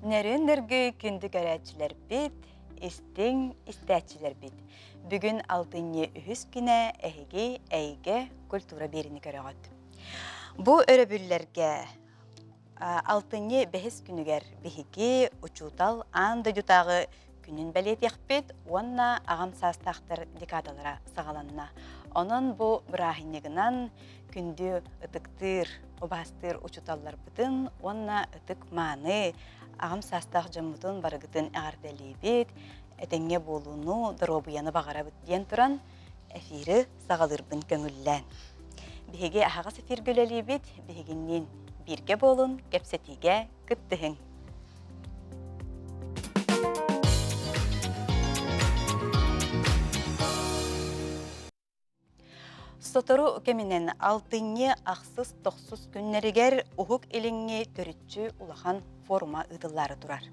Нөрүн-нөргүй күндү көрөөччүлэрбит, истиҥ истээччилэрбит. Бүгүн алтынньы үһүс күнэ эһиги эйгэ культура биэрини көрөҕүт. Бу өрөбүллэргэ алтынньы бэһис күнүгэр биһиги учуутал аан дойдутааҕы күнүн бэлиэтиэхпит уонна аҕам саастаахтар декадалара саҕаланна. Онон бу бырааһынньыгынан күндү ытыктыыр, убаастыыр учууталларбытын уонна ытык-мааны аҕам саастаах дьоммутун барыгытын эҕэрдэлиибит, этэҥҥэ буолууну, доруобуйаны баҕарабыт диэн туран эфири саҕалыырбын көҥүллээн. Биһиги аһаҕас эфиргэ үлэлиибит, биһигинниин бииргэ буолун, кэпсэтиигэ кыттыһыҥ. Сотору кэминэн алтынньы ахсыс-тохсус күннэригэр Уһук Илиҥҥи төрүччү улахан форума ыытыллаары турар.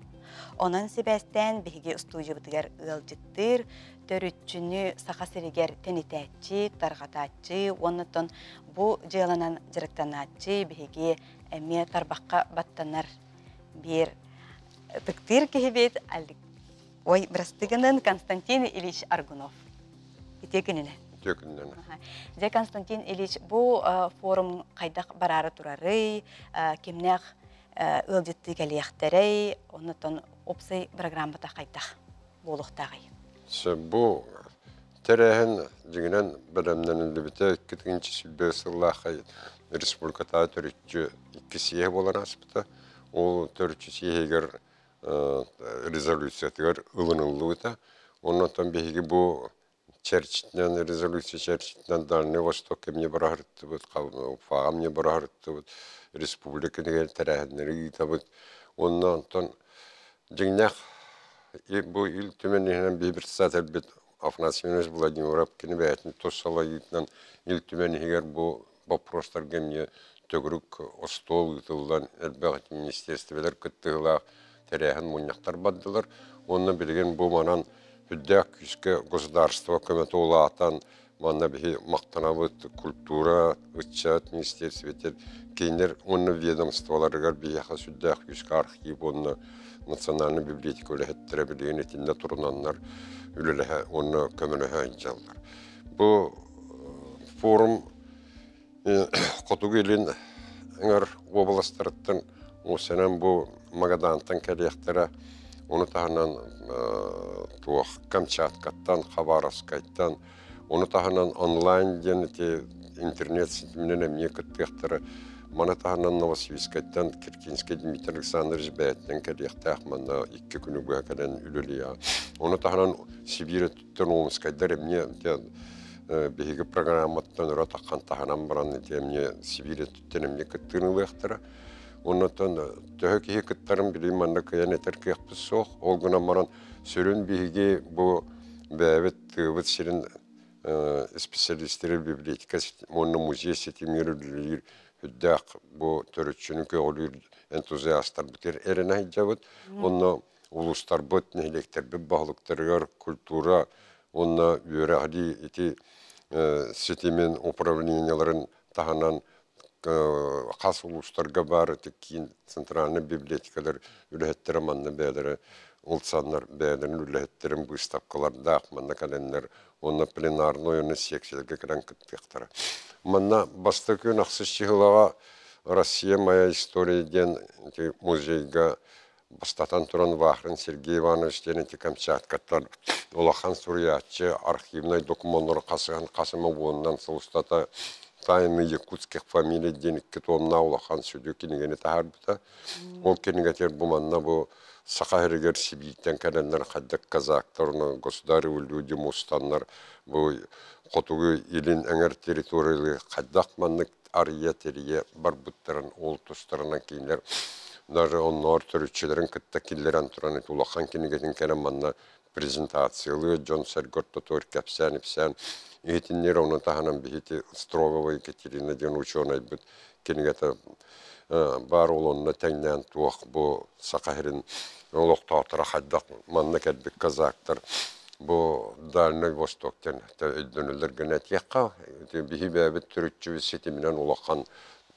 Онон сибээстээн биһиги устуудьубутугар ыалдьыттыыр, төрүччүнү Саха сиригэр тэнитээччи, тарҕатааччы уонна бу дьыаланан дьарыктанааччы биһиги эмиэ тарбахха баттанар биир ытыктыыр киһибит Ой, бырастыгынан Константин Ильич Аргунов. Үтүө күнүнэн. Үтүө күнүнэн. Дьэ, Константин Ильич, бу форум хайдах бараары турарый, кимнээх ыалдьыттыы кэлиэхтэрэй, оннуттан опсай программата хайдах буолуохтааҕый? Бу тэрээһин дьиҥинэн бэлэмнэниллибитэ 2021 сыллаахха республикатааҕы төрүччү икки съеһэ буолан ааспыта. Ол төрүччү съеһигэр резолюциятыгар ылыныллыбыта. Оннуттан биһиги бу чэрчитинэн, резолюция чэрчитинэн Дальний Восток кэмҥэ быраһырыттыбыт, Уфаҕа эмиэ быраһырыттыбыт, республика тэрээһиннэри ыытабыт. Уонна онтон дьиҥнээх бу Ил Түмэн иһинэн биһи председателбит Афанасий Иванович Владимиров кини бэйэтин тус салайыытынан Ил Түмэн иһигэр бу боппуруостарга эмиэ төгүрүк остуол ыытыллан, элбэх министиэристибэлэр кыттыылаах тэрээһин мунньахтар бардылар. Уонна билигин бу манан үрдээх күүскэ государство көмөтө улаатан, манна биһи махтанабыт культура, ыччат министиэристибэтин кинилэр уонна ведомстволарыгар биһиэхэ сүрдээх күүскэ архив уонна национальнай библиотека үлэһиттэрэ билигин итиннэ турунаннар үлэлэһэ уонна көмөлөһө сылдьаллар. Бу форум Хотугу Илин эҥэр уобаластарыттан уосанан бу Магадаантан кэлиэхтэрэ, ону таһынан туох Камчаткаттан, Хабаровскайтан, ону таһынан онлайн диэн ити интернет ситиминэн эмиэ кыттыахтара. Маны таһынан Новосибирскайтан Киркинский Дмитрий Александрович бэйэтинэн кэлиэхтээх манна икки күнү быһа кэлэн үлэлиэҕэ. Ону таһынан Сибиир өттүттэн Омскайдар эмиэ биһиги программаттан өрө таххан таһынан баран ити эмиэ Сибиир өттүттэн эмиэ кыттыыны ылыахтара. Оннуттан төһө киһи кыттарын билигин манна кыайан этэр кыахпыт суох. Ол гынан баран сүрүн биһиги бу бэйэбит тыабыт сирин специалистері библиотека уонна музей ситимигэр үлэлиир үрдээх бу төрүччүнү көҕүлүүр энтузиастарбытыгар эрэнэ сылдьабыт. Онно улуустарбыт, нэһилиэктэрбит баһылыктарыгар культура уонна үөрэҕирии ити ситимин управлениеларын таһынан хас улуустарга баар ити киин центральнай библиотекалар үлэһиттэрэ манна бэйэлэрэ ылсаннар бэйэлэрин үлэһиттэрин быыстапкалардаах манна кэлэннэр уонна пленарнай уонна секцияларга кэлэн кыттыахтара. Манна бастакы күн ахсыс чыһылаҕа «Россия моя история» диэн ити музейга бастатан туран Вахрин Сергей Иванович диэн ити Камчаткаттан улахан суруйааччы архивнай докумуоннары хасыһан хасыма уонунан сыл устата «Тайны якутских фамилий» диэн икки томнаах улахан сүдү кинигэни таһаарбыта. Ол кинигэтигэр бу манна бу Саха сиригэр Сибииртэн кэлэннэр хайдах казактар, государевы люди мустаннар бу хотугу илин эҥэр территориялыы хайдах маннык арыйа-тэрийэ барбыттарын ол тустарынан кинилэр даже онноор төрүччүлэрин кытта киллэрэн туран ити улахан кинигэтин кэлэн манна презентациялыы дьон-сэргэ ортотугар кэпсээн-ипсээн иһитиннэр ону таһынан биһити Строгова Екатерина диэн учуонайбыт кинигэтэ баар ол онно тэҥнээн туох бу Саха сирин олохтоохторо хайдах манна кэлбит казактар бу Дальнай Восток диэн өйдөнөллөр гына этиэххэ биһи бэйэбит төрүччүбүт ситиминэн улахан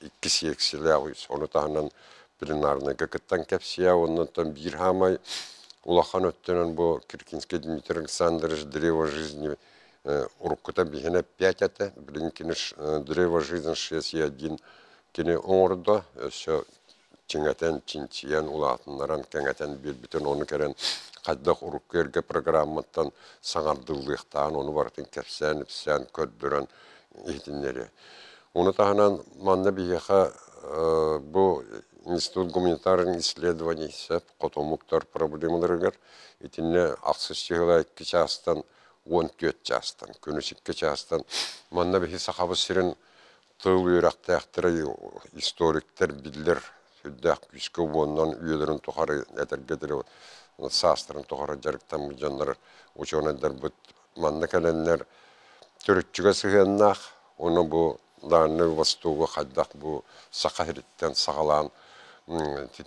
икки сиэксилээх ону таһынан Пленарнайга кыттан кэпсиэ, оннуттан биир хаамай улахан өттүнэн бу Киркинский Дмитрий Александрович «Древо жизни» уруккута биһиэнэ пять этэ, билигин кини «Древо жизни 6,1» кини оҥордо, өссө чиҥэтэн, чинчийэн, улаатыннаран, кэҥэтэн биэрбитин ону кэлэн хайдах урукку эргэ программаттан саҥардыллыахтааҕын ону барытын кэпсээн-ипсээн, көрдөрөн иһитиннэриэ. Ону таһынан манна биһиэхэ бу Институт гуманитарных исследований сөп хотомуктар проблемаларыгар итиннэ ахсыс чыһыла 2 чаастан 14 чаастан, күнүс 2 чаастан манна биһи Сахабыт сирин тыл үөрэхтээхтэрэ, историктар биллэр сүрдээх күүскэ уонунан үйэлэрин тухары этэргэ дылы саастарын тухары дьарыктаммыт дьоннор учуонайдарбыт манна кэлэннэр төрүччүгэ сыһыаннаах уонна бу Дальнай Востогу хайдах бу Саха сириттэн саҕалаан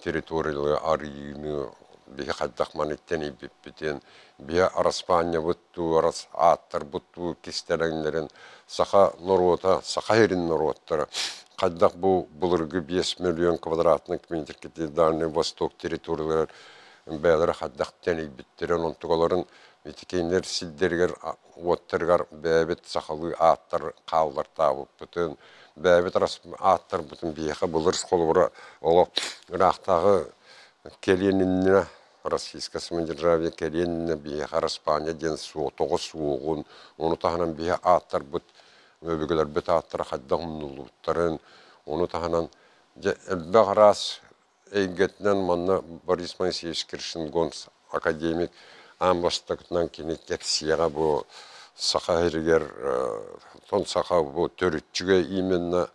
территориялары арыйыыны биһи хайдах маны тэнийбиппитин, биһи араспаанньабыт дуу, ааттарбыт дуу кистэлэҥнэрин саха норуота, саха сирин норуоттара хайдах бу былыргы 5 миллион квадратных метр Дальний Восток территориялар бэйэлэрэ хайдах тэнийбиттэрин, онтугаларын ити кинилэр сирдэригэр уоттарыгар бэйэбит сахалыы ааттар хааллартаабыппытын, бэйэбит ааттарбытын биһиэхэ былыр холобура олох ыраахтааҕы кэлиэн иннинэ Российское самодержавие кэлиэн иннинэ биһиэхэ Араспаанньа диэн тоҕо суоҕун, ону таһынан биһи ааттарбыт, өбүгэлэрбит ааттара хайдах умнуллубуттарын, ону таһынан дьэ элбэх араас эйгэтинэн манна Борис Моисеевич Киршингонс академик аан бастакытынан кини кэпсиэҕэ бу Саха сиригэр тон саха бу төрүччүгэ именно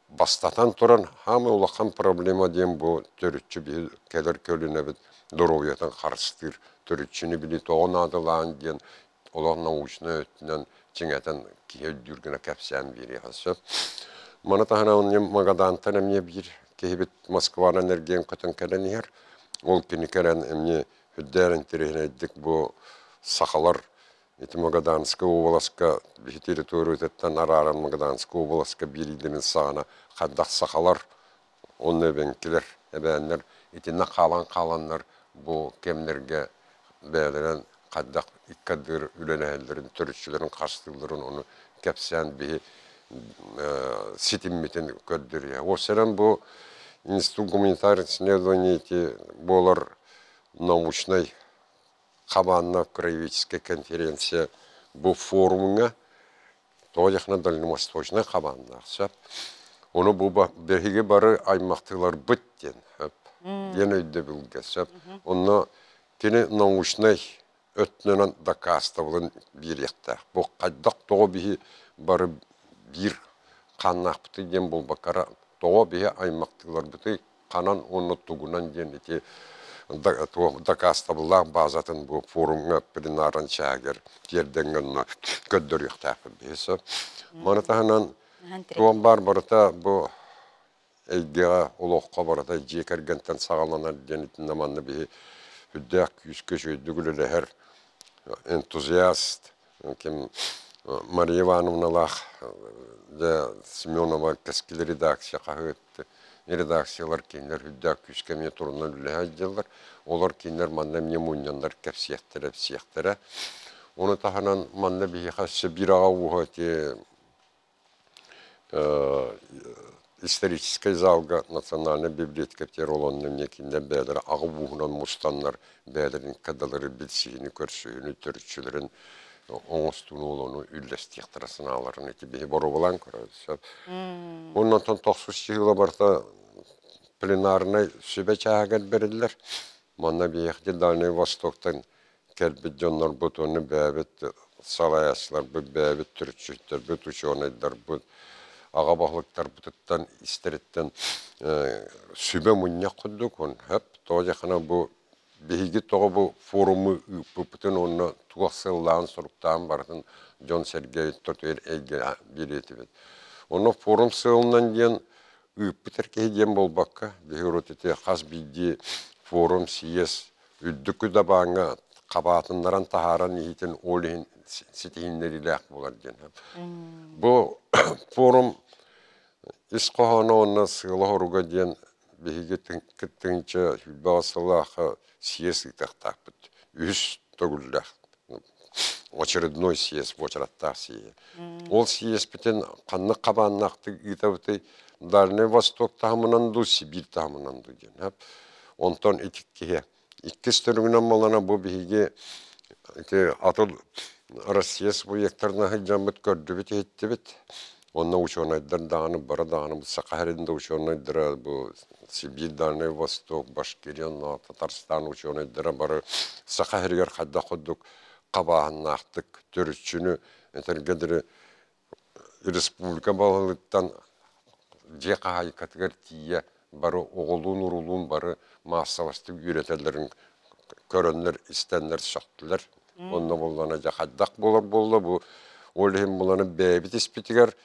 бастатан туран хаамай улахан проблема диэн бу төрүччү биһи кэлэр көлүнэбит доруобуйатын харыстыыр төрүччүнү били тоҕо наадалаан диэн олох научнай өттүнэн чиҥэтэн киһи өйдүүр гына кэпсээн биэриэхэ сөп. Маны таһынан Магадаантан эмиэ биир киһибит Москванан эргийэн көтөн кэлэн иһэр. Ол кини кэлэн эмиэ үрдээн интэриэһинэйдик бу сахалар ити Магаданскай уобаласка биһи территориятыттан арааран Магаданскай уобаласка биэриилэрин саҕана хайдах сахалар онно эбэҥкилэр, эбээннэр итиннэ хаалан хааланнар бу кэмнэргэ бэйэлэрин хайдах икки ардыгар үлэлэһэллэрин, төрүччүлэрин харыстыылларын ону кэпсээн биһи ситиммитин көрдөрүө. Уопсайынан бу Институт гуманитарных исследований ити буолар научнай хабааннаах краеведческай конференция бу форумҥа тоҕо диэххинэ дальневосточнай хабааннаах сөп. Ону бу биһиги бары аймахтыыларбыт диэн сөп диэн өйдөбүлгэ сөп. Онно кини научнай өттүнэн дакаастабылын биэриэхтээх. Бу хайдах тоҕо биһи бары биир хааннаахпытый диэн буолбаккара тоҕо биһи аймахтыыларбытый ханан уонна тугунан диэн ити дакаастабыллаах базатын бу форумҥа пленаран чаагар тиэрдэҥҥэ онно көрдөрүөхтээхпит биһи. Маны таһынан туом баар барыта бу эйгэҕэ олоххо барыта дьиэ кэргэнтэн саҕаланар диэн итиннэ манна биһи үрдээх күүскэ үчүгэйдик үлэлэһэр энтузиаст ким Мария Ивановналаах дьэ Семенова Кэскил редакция хаһыат редакциялар кинилэр үрдээх күүскэ эмиэ турунан үлэһэ сылдьаллар. Олор кинилэр манна эмиэ мунньаннар кэпсиэхтэрэ, ипсиэхтэрэ. Ону таһынан манна биһиэхэ өссө биир аҕа ууһа ити историческай залга национальнай библиотека олонно эмиэ кинилэр бэйэлэрэ аҕа ууһунан мустаннар бэйэлэрин кадалары билсиһини, көрсүһүнү, төрүччүлэрин оҥостууну олону үллэстиэхтэрэ санааларын ити биһи боруобалаан көрөбүт сөп. Оннотон тохсус чыһыла барыта пленарнай сүбэ чааһыгар бэриллэр. Манна биһиэхэ Дальнай Востоктан кэлбит дьоннорбут уонна бэйэбит салайааччыларбыт, бэйэбит төрүччүттэрбит, учуонайдарбыт, аҕа баһылыктарбытыттан истэриттэн сүбэ мунньах курдук он хөп тоҕо дьахана бу биһиги тоҕо бу форуму ыыппыппытын уонна туох сыаллаан-соруктаан барытын дьон-сэргэ тотуйар эйгэ биэриэтибит. Онно форум сыалынан диэн ыыппыт эр киһи диэн буолбакка, биһиги урут ити хас биирдии форум, съезд үрдүкү дабааҥҥа хабаатыннаран таһааран иһитин ол иһин ситиһиннэриилээх буолар диэн. Бу форум ис хоһооно уонна сыала-соруга диэн Биһиги кыттыынча 28 сыллаахха съезд ыытыахтаахпыт. Үһүс төгүллээх очередной съезд, уочараттаах съезд. Ол съезпитин ханнык хабааннаахтык ыытабытый? Дальний Восток таһымынан дуу, Сибирь таһымынан дуу диэн. Онтон ити киһи. Иккис төрүгүнэн буолана бу биһиги ити атыл Россия субъектарына сылдьаммыт көрдүбүт иһиттибит. Онно ученайдар даҕаны бары даҕаны Саха сирин да ученайдара бу Сибирь, Дальний Восток, Башкирия, Татарстан ученайдара бары Саха сиригэр хайдах курдук хабааһыннаахтык төрүччүнү этэргэ республика баһылыттан дьиэ хаһаайкатыгар тиийэ бары оҕолуун-уруулуун бары маассабастык үөрэтэллэрин көрөннөр, истэннэр сөхтүлэр. Онно буоллаҕына дьэ хайдах буолар буолла бу ол иһин буланы бэйэбит испитигэр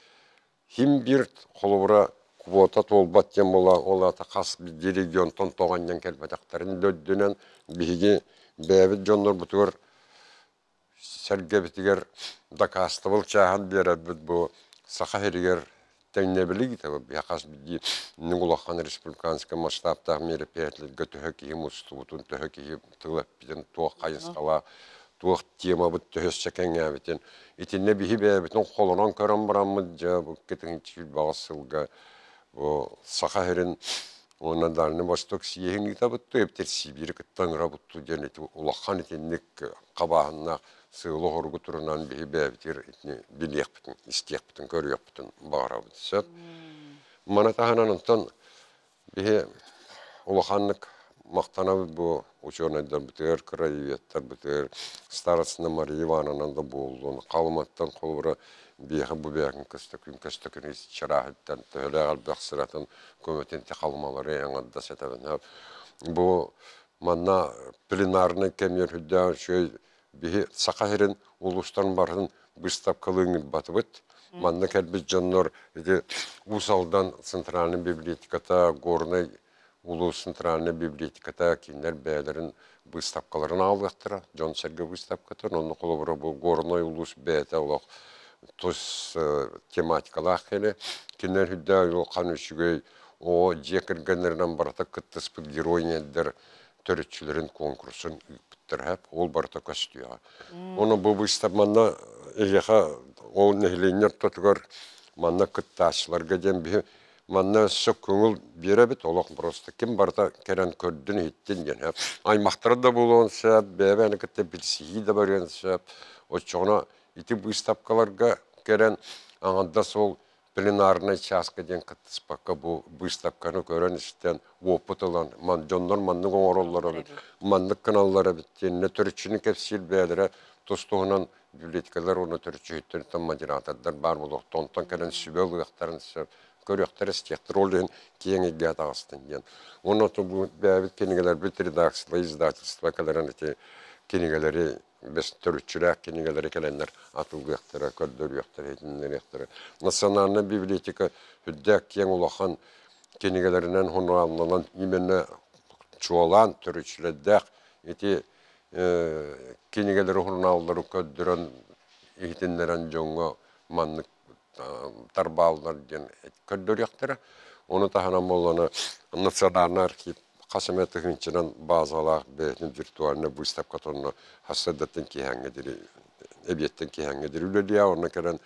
хим биир холобура квота туолбат диэн буола ол аата хас биирдии регионтан тоҕо анньан кэлбэтэхтэрин да үрдүнэн биһиги бэйэбит дьоннорбутугар сэргэбитигэр дакаастабыл чааһын биэрэрбит бу Саха сиригэр тэҥнэбили хас биирдии улахан республиканскай масштабтаах мероприятиеларга төһө киһи мустубутун, төһө киһи тыл эппитин, туох хайысхалаах, туох темабыт төһө кэҥээбитин итиннэ биһи бэйэбитин холонон көрөн бараммыт дьэ бу 2008 сылга бу Саха сирин уонна Дальний Восток съеһин ыытабыт эбэтэр Сибиири кытта ыҥырабыт диэн ити улахан итинник хабааһыннаах сыалы соругу турунан биһи бэйэбитигэр итини билиэхпитин, истиэхпитин, көрүөхпүтүн баҕарабыт сөп. Маны таһынан онтон биһи улаханнык махтанабыт бу учуонайдарбытыгар, краеведтарбытыгар, Старостина Мария Ивановна да буоллун, Халыматтан холобура биэхэ бу бэйэкин көстөкүн көстөкүн чарааһыттан төһөлөөх элбэх сыратын көмөтүн те халымалары эҥэрдэ сэтэрин. Бу манна пленарный кэмигэр үрдээх үчүгэй биһи Саха сирин улуустарын барытын быыстапкалыын батыбыт. Манна кэлбит дьоннор ити Уус Алдан центральный библиотеката, Горнай улуус центральный библиотеката кинилэр бэйэлэрин быыстапкаларын аҕалыахтара, дьон-сэргэ быыстапкатын. Онно холобура бу Горнай улуус бэйэтэ олох тус тематикалаах кэлэ. Кинилэр үрдээх улахан үчүгэй оҕо дьиэ кэргэннэринэн барыта кыттыспыт герой ийэлэр төрүччүлэрин конкурсун ыыппыттар ол барыта көстүөҕэ. Ону бу быыстап манна эһиэхэ ол нэһилиэнньэ ортотугар манна кыттааччыларга диэн биһи манна өссө көҥүл биэрэбит олох просто ким барыта кэлэн көрдүн иһиттин диэн аймахтара да буолуон сөп бэйэ-бэйэни кытта билсиһии да барыан сөп оччоҕуна ити быыстапкаларга кэлэн аҥардас ол пленарнай чааска диэн кыттыспакка бу быыстапканы көрөн-истэн опыт ылан дьоннор маннык оҥороллор эбит маннык гыналлар эбит диэннэ төрүччүнү кэпсиир бэйэлэрэ тус-туһунан библиотекалар уонна төрүччүһүттэр модератордар баар буолуохтар онтон кэлэн сүбэ ылыахтарын сөп көрүөхтэр истиэхтэр ол иһин киэҥ эйгэ таҕыстын диэн уонна бу бэйэбит кинигэлэрбит редакция издательство кэлэрин ити кинигэлэри бэс төрүччүлээх кинигэлэри кэлэннэр атыллыахтара, көрдөрүөхтэрэ, иһитиннэриэхтэрэ. Национальнай библиотека үрдээх киэҥ улахан кинигэлэринэн журналланан именно чуолаан төрүччүлэрдээх ити кинигэлэри журналлары көрдөрөн иһитиннэрэн дьоҥҥо маннык тарбааллар диэн көрдөрүөхтэрэ. Ону таһынан буоллаҕына национальный архив хас эмэ тыһыынчанан базалаах бэйэтин виртуальнай выставката онно хассардаттан киэһээҥҥэ диэри эбиэттэн киэһээҥҥэ диэри үлэлиэ онно кэлэн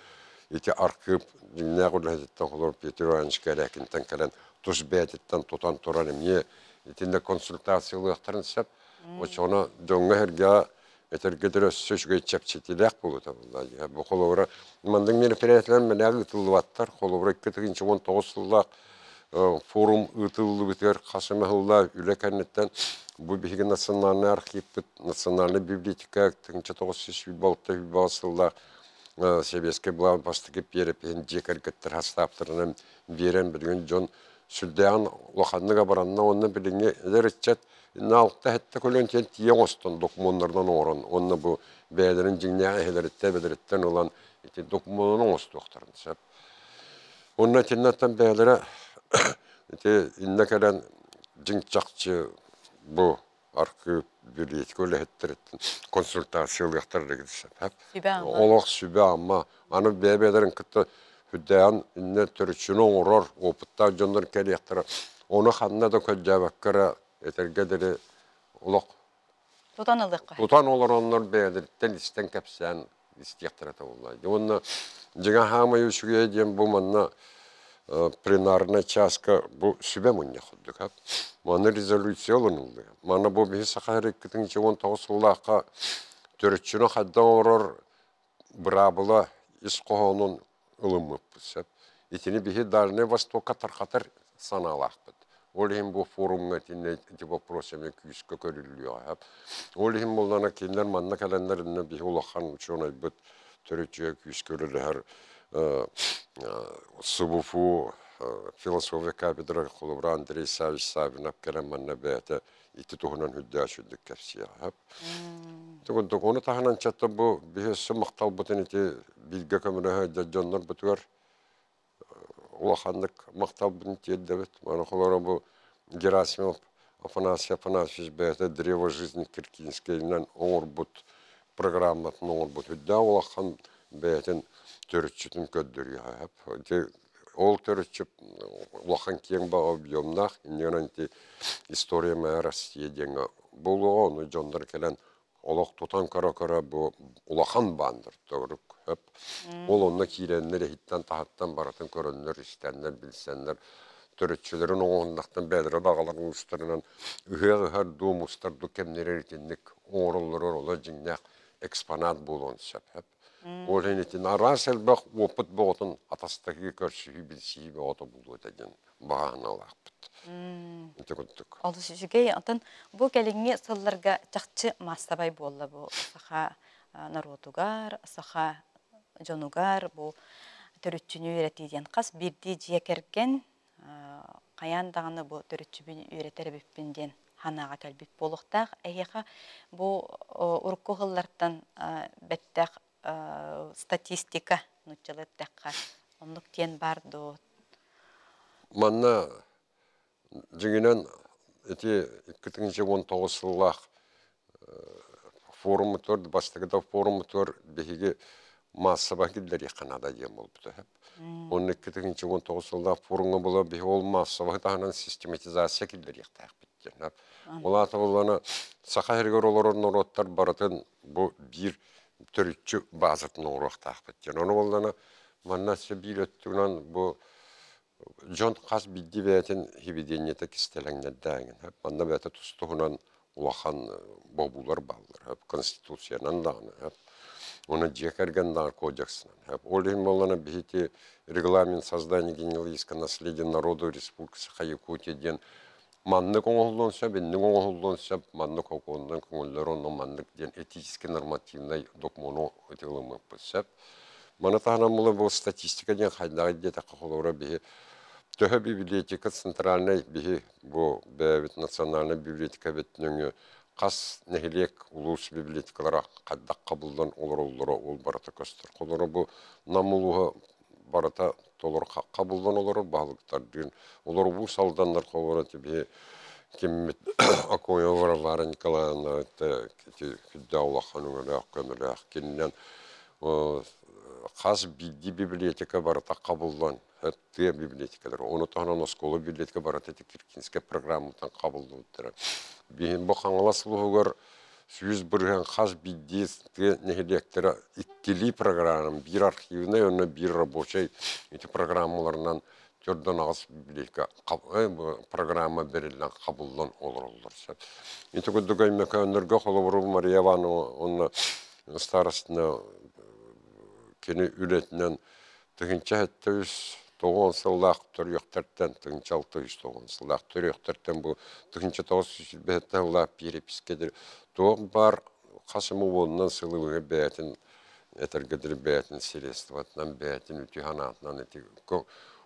ити архыып дьиҥнээх үлэһититтэн холобур Петр Иванович Кэрякинтэн кэлэн тус бэйэтиттэн тутан туран эмиэ итиннэ консультациялыахтарын сөп. Оччоҕуна дьоҥҥо-сэргэҕэ этэргэ дылы өссө үчүгэй чэпчэтиилээх буолуо буолла. Бу холобура маннык мероприятиелар мэлээх ыытыллыбаттар. Холобура 2019 сыллаах форум ыытыллыбытыгар хас эмэ сыллаах үлэ кэнниттэн бу биһиги национальный архивпыт, национальный библиотека 1926 сыллаах сэбиэскэй былаан бастакы перепиһин дьиэ кэргэттэр хастааптарынан биэрэн билигин дьон сүрдээҕин улаханнык абыранна уонна билиҥҥи эдэр ыччат алта сэттэ көлүөн тиийэ оҥостон докумуоннарынан оҥорон уонна бу бэйэлэрин дьиҥнээх эһэлэриттэн эбэлэриттэн ылан ити докумуонун оҥостуохтарын сөп. Уонна итиннэттэн бэйэлэрэ ити иннэ кэлэн дьиҥ чахчы бу архыып библиотека үлэһиттэриттэн консультация ылыахтара сөп. Олох сүбэ-ама. Аны бэйэ-бэйэлэрин кытта үрдээҕин иннэ төрүччүнү оҥорор опыттаах дьоннор кэлиэхтэрэ. Оны ханна да көрдөөбөккө эрэ этэргэ диэри олох Тутан ылыахха. Тутан олороннор бэйэлэриттэн истэн кэпсээн истиэхтэрэ табыллар. Уонна дьиҥэ хаамай үчүгэйэ диэн бу манна пленарнай чааска бу сүбэ мунньах курдук. Манна резолюция ылыныллыа. Манна бу биһи Саха Сирин 19 сыллаахха төрүччүнү хайдах оҥорор быраабыла ис хоһоонун ылыммыппыт сөп. Итини биһи Дальнай Востокка тархатар санаалаахпыт. Ол иһин бу форумҥа итиннэ ити вопрос эмиэ күүскэ көрүллүөҕэ. Ол иһин буоллаҕына кинилэр манна кэлэннэр иннэ биһи улахан учуонайбыт төрүччүгэ күүскэ үлэлэһэр СУБУФУ философия кафедра холобура Андрей Савич Савинов кэлэн манна бэйэтэ ити туһунан үрдээх сүрдүк кэпсиэҕэ. Курдук ону таһынан чатта бу биһи өссө махталбытын ити бииргэ көмөлөһө дьоннорбутугар улаханнык махталбытын тиэрдэбит. Маны холоро бу Герасимов Афанасий Афанасьевич бэйэтэ «Древо жизни» Киркинскэйинэн оҥорбут программатын оҥорбут үрдээх улахан бэйэтин төрүччүтүн көрдөрүөҕэ. Ити ол төрүччү улахан киэҥ баҕа объемнаах, иннигэр ити «История моя Россия» диэҥҥэ буолуоҕа, ону дьоннор кэлэн олох тутан көрө-көрө бу улахан баандар төгүрүк хөп. Ол онно киирэннэр иһиттэн таһыттан барытын көрөннөр, истэннэр, билсэннэр төрүччүлэрин оҥоһуннахтан бэйэлэрэ баҕаларын устарынан ыһыах ыһар дуу, мустар дуу кэмнэрэр итинник оҥороллорор олор дьиҥнээх экспонат буолуон сөп. Ол иһин итин араас элбэх опыт бөҕөтүн атастаһыы, көрсүһүү, билсиһии бөҕөтө буолуо этэ диэн баҕаһыналаахпыт. Ити курдук. Олус үчүгэй. Онтон бу кэлиҥҥи сылларга чахчы маассабай буолла бу саха норуотугар, саха дьонугар бу төрүччүнү үөрэтии диэн хас биирдии дьиэ кэргэн хайаан даҕаны бу төрүччүбүн үөрэтэр эбиппин диэн санааҕа кэлбит буолуохтаах. Эһиэхэ бу урукку сыллартан бэттэх статистика нууччалыы эттэххэ оннук диэн баар дуо? Манна дьиҥинэн ити 2019 сыллаах форуммутугар, бастакы да форуммутугар биһиги маассаба киллэриэххэ наада диэн буолбута. Онно 2019 сыллаах форумҥа була биһи ол маассабаһы таһынан систематизация киллэриэхтээхпит диэн. Ол аата буоллаҕына Саха сиригэр олорор норуоттар барытын бу биир төрүччү баазатын оҥоруохтаахпыт диэн. Ону буоллаҕына манна өссө биир өттүнэн бу дьон хас биирдии бэйэтин хибидиэнньэтэ кистэлэҥнэрдээҥин. Манна бэйэтэ тус-туһунан улахан бобуулар бааллар. Конституциянан даҕаны, уонна дьиэ кэргэн даҕаны кодексынан. Ол иһин буоллаҕына биһиги регламент создания генеалогического наследия народа Республики Саха-Якутия диэн маннык оҥоһуллуон сөп, инник оҥоһуллуон сөп, маннык сокуонунан көҥүллэр онно маннык диэн этический нормативнай докумуону ылыммыппыт сөп. Маны таһынан була бу статистика диэн хайдаҕый диэтэххэ холобура биһи төһө библиотека центральнай биһи бу бэйэбит национальнай библиотекабыт нөҥүө хас нэһилиэк улуус библиотекалара хайдах хабыллан олороллоро ол барыта көстөр. Холобура бу Нам улууһа барыта толору хабыллан олорор баһылыктардыын олор улуус алданнар холобура биһи киммит Акоева Варвара Николаевна күддээх улахан өҥөлөөх көмөлөөх кининэн хас биирдии библиотека барыта хабыллан тыа библиотекалара ону таһынан оскуола библиотека барыта ити Киркинскэй программаттан хабыллыбыттара. Биһин бу Хаҥалас улууһугар 100% хас биирдии тыа нэһилиэктэрэ иккилии программа биир архивнай уонна биир рабочай ити программаларынан төрдөн аҕыс библиотека программа бэриллэн хабыллан олороллор сөп. Ити курдук Өймөкөөннөргө холобуру Мария Иванова уонна старостина кини үлэтинэн 1703 сыллаах төрүөхтэртэн 1609 сыллаах төрүөхтэртэн бу 1927 сыллаах перепискэдир туох баар хас эмэ уонунан сылы быһа бэйэтин этэргэ дылы бэйэтин средствотынан бэйэтин үтүө санаатынан ити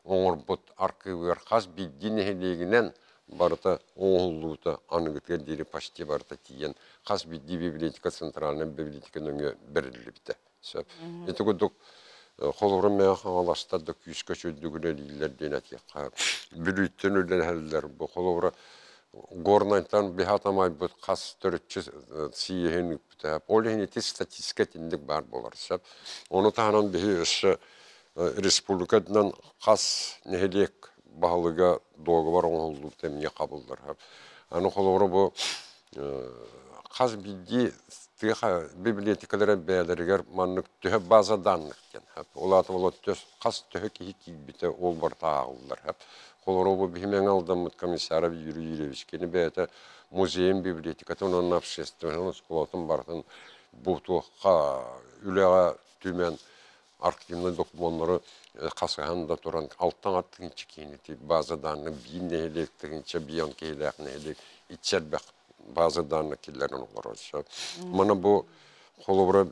оҥорбут архыыбыгар хас биирдии нэһилиэгинэн барыта оҥоһуллубута аныгытыгар диэри почти барыта тиийэн хас биирдии библиотека центральнай библиотека нөҥүө бэриллибитэ. Сөп. Ити курдук холобура Мэҥэ Хаҥаластар да күүскэ үчүгэйдик үлэлииллэр диэн этиэххэ. Бүлүүттэн үлэлэһэллэр. Бу холобура Горнайтан биһатамайбыт хас төрүччү сийиһин ыыппыта. Ол иһин ити статистика итинник баар буолар сөп. Ону таһынан биһи өссө республикатынан хас нэһилиэк баһылыга дуогабар оҥоһуллубута эмиэ хабыллар. Аны холобура бу хас биирдии тыаха библиотекалара бэйэлэригэр маннык төһө база данных диэн. Ол аата ол хас төһө киһи киирбитэ ол барыта ааҕыллар. Холобура бу биһи Мэҥэ Алдаммыт комиссаров Юрий Юрьевич кини бэйэтэ музейын библиотекатын уонна общественнай оскуолатын барытын бу туохха үлэҕэ түмэн архивнай докумуоннары хасыһан да туран алтан аттыгынча киһини база данных биир нэһилиэк тыһыынча бион киһилээх нэһилиэк иччи элбэх база данных киллэрэн олорор. Мана бу холобура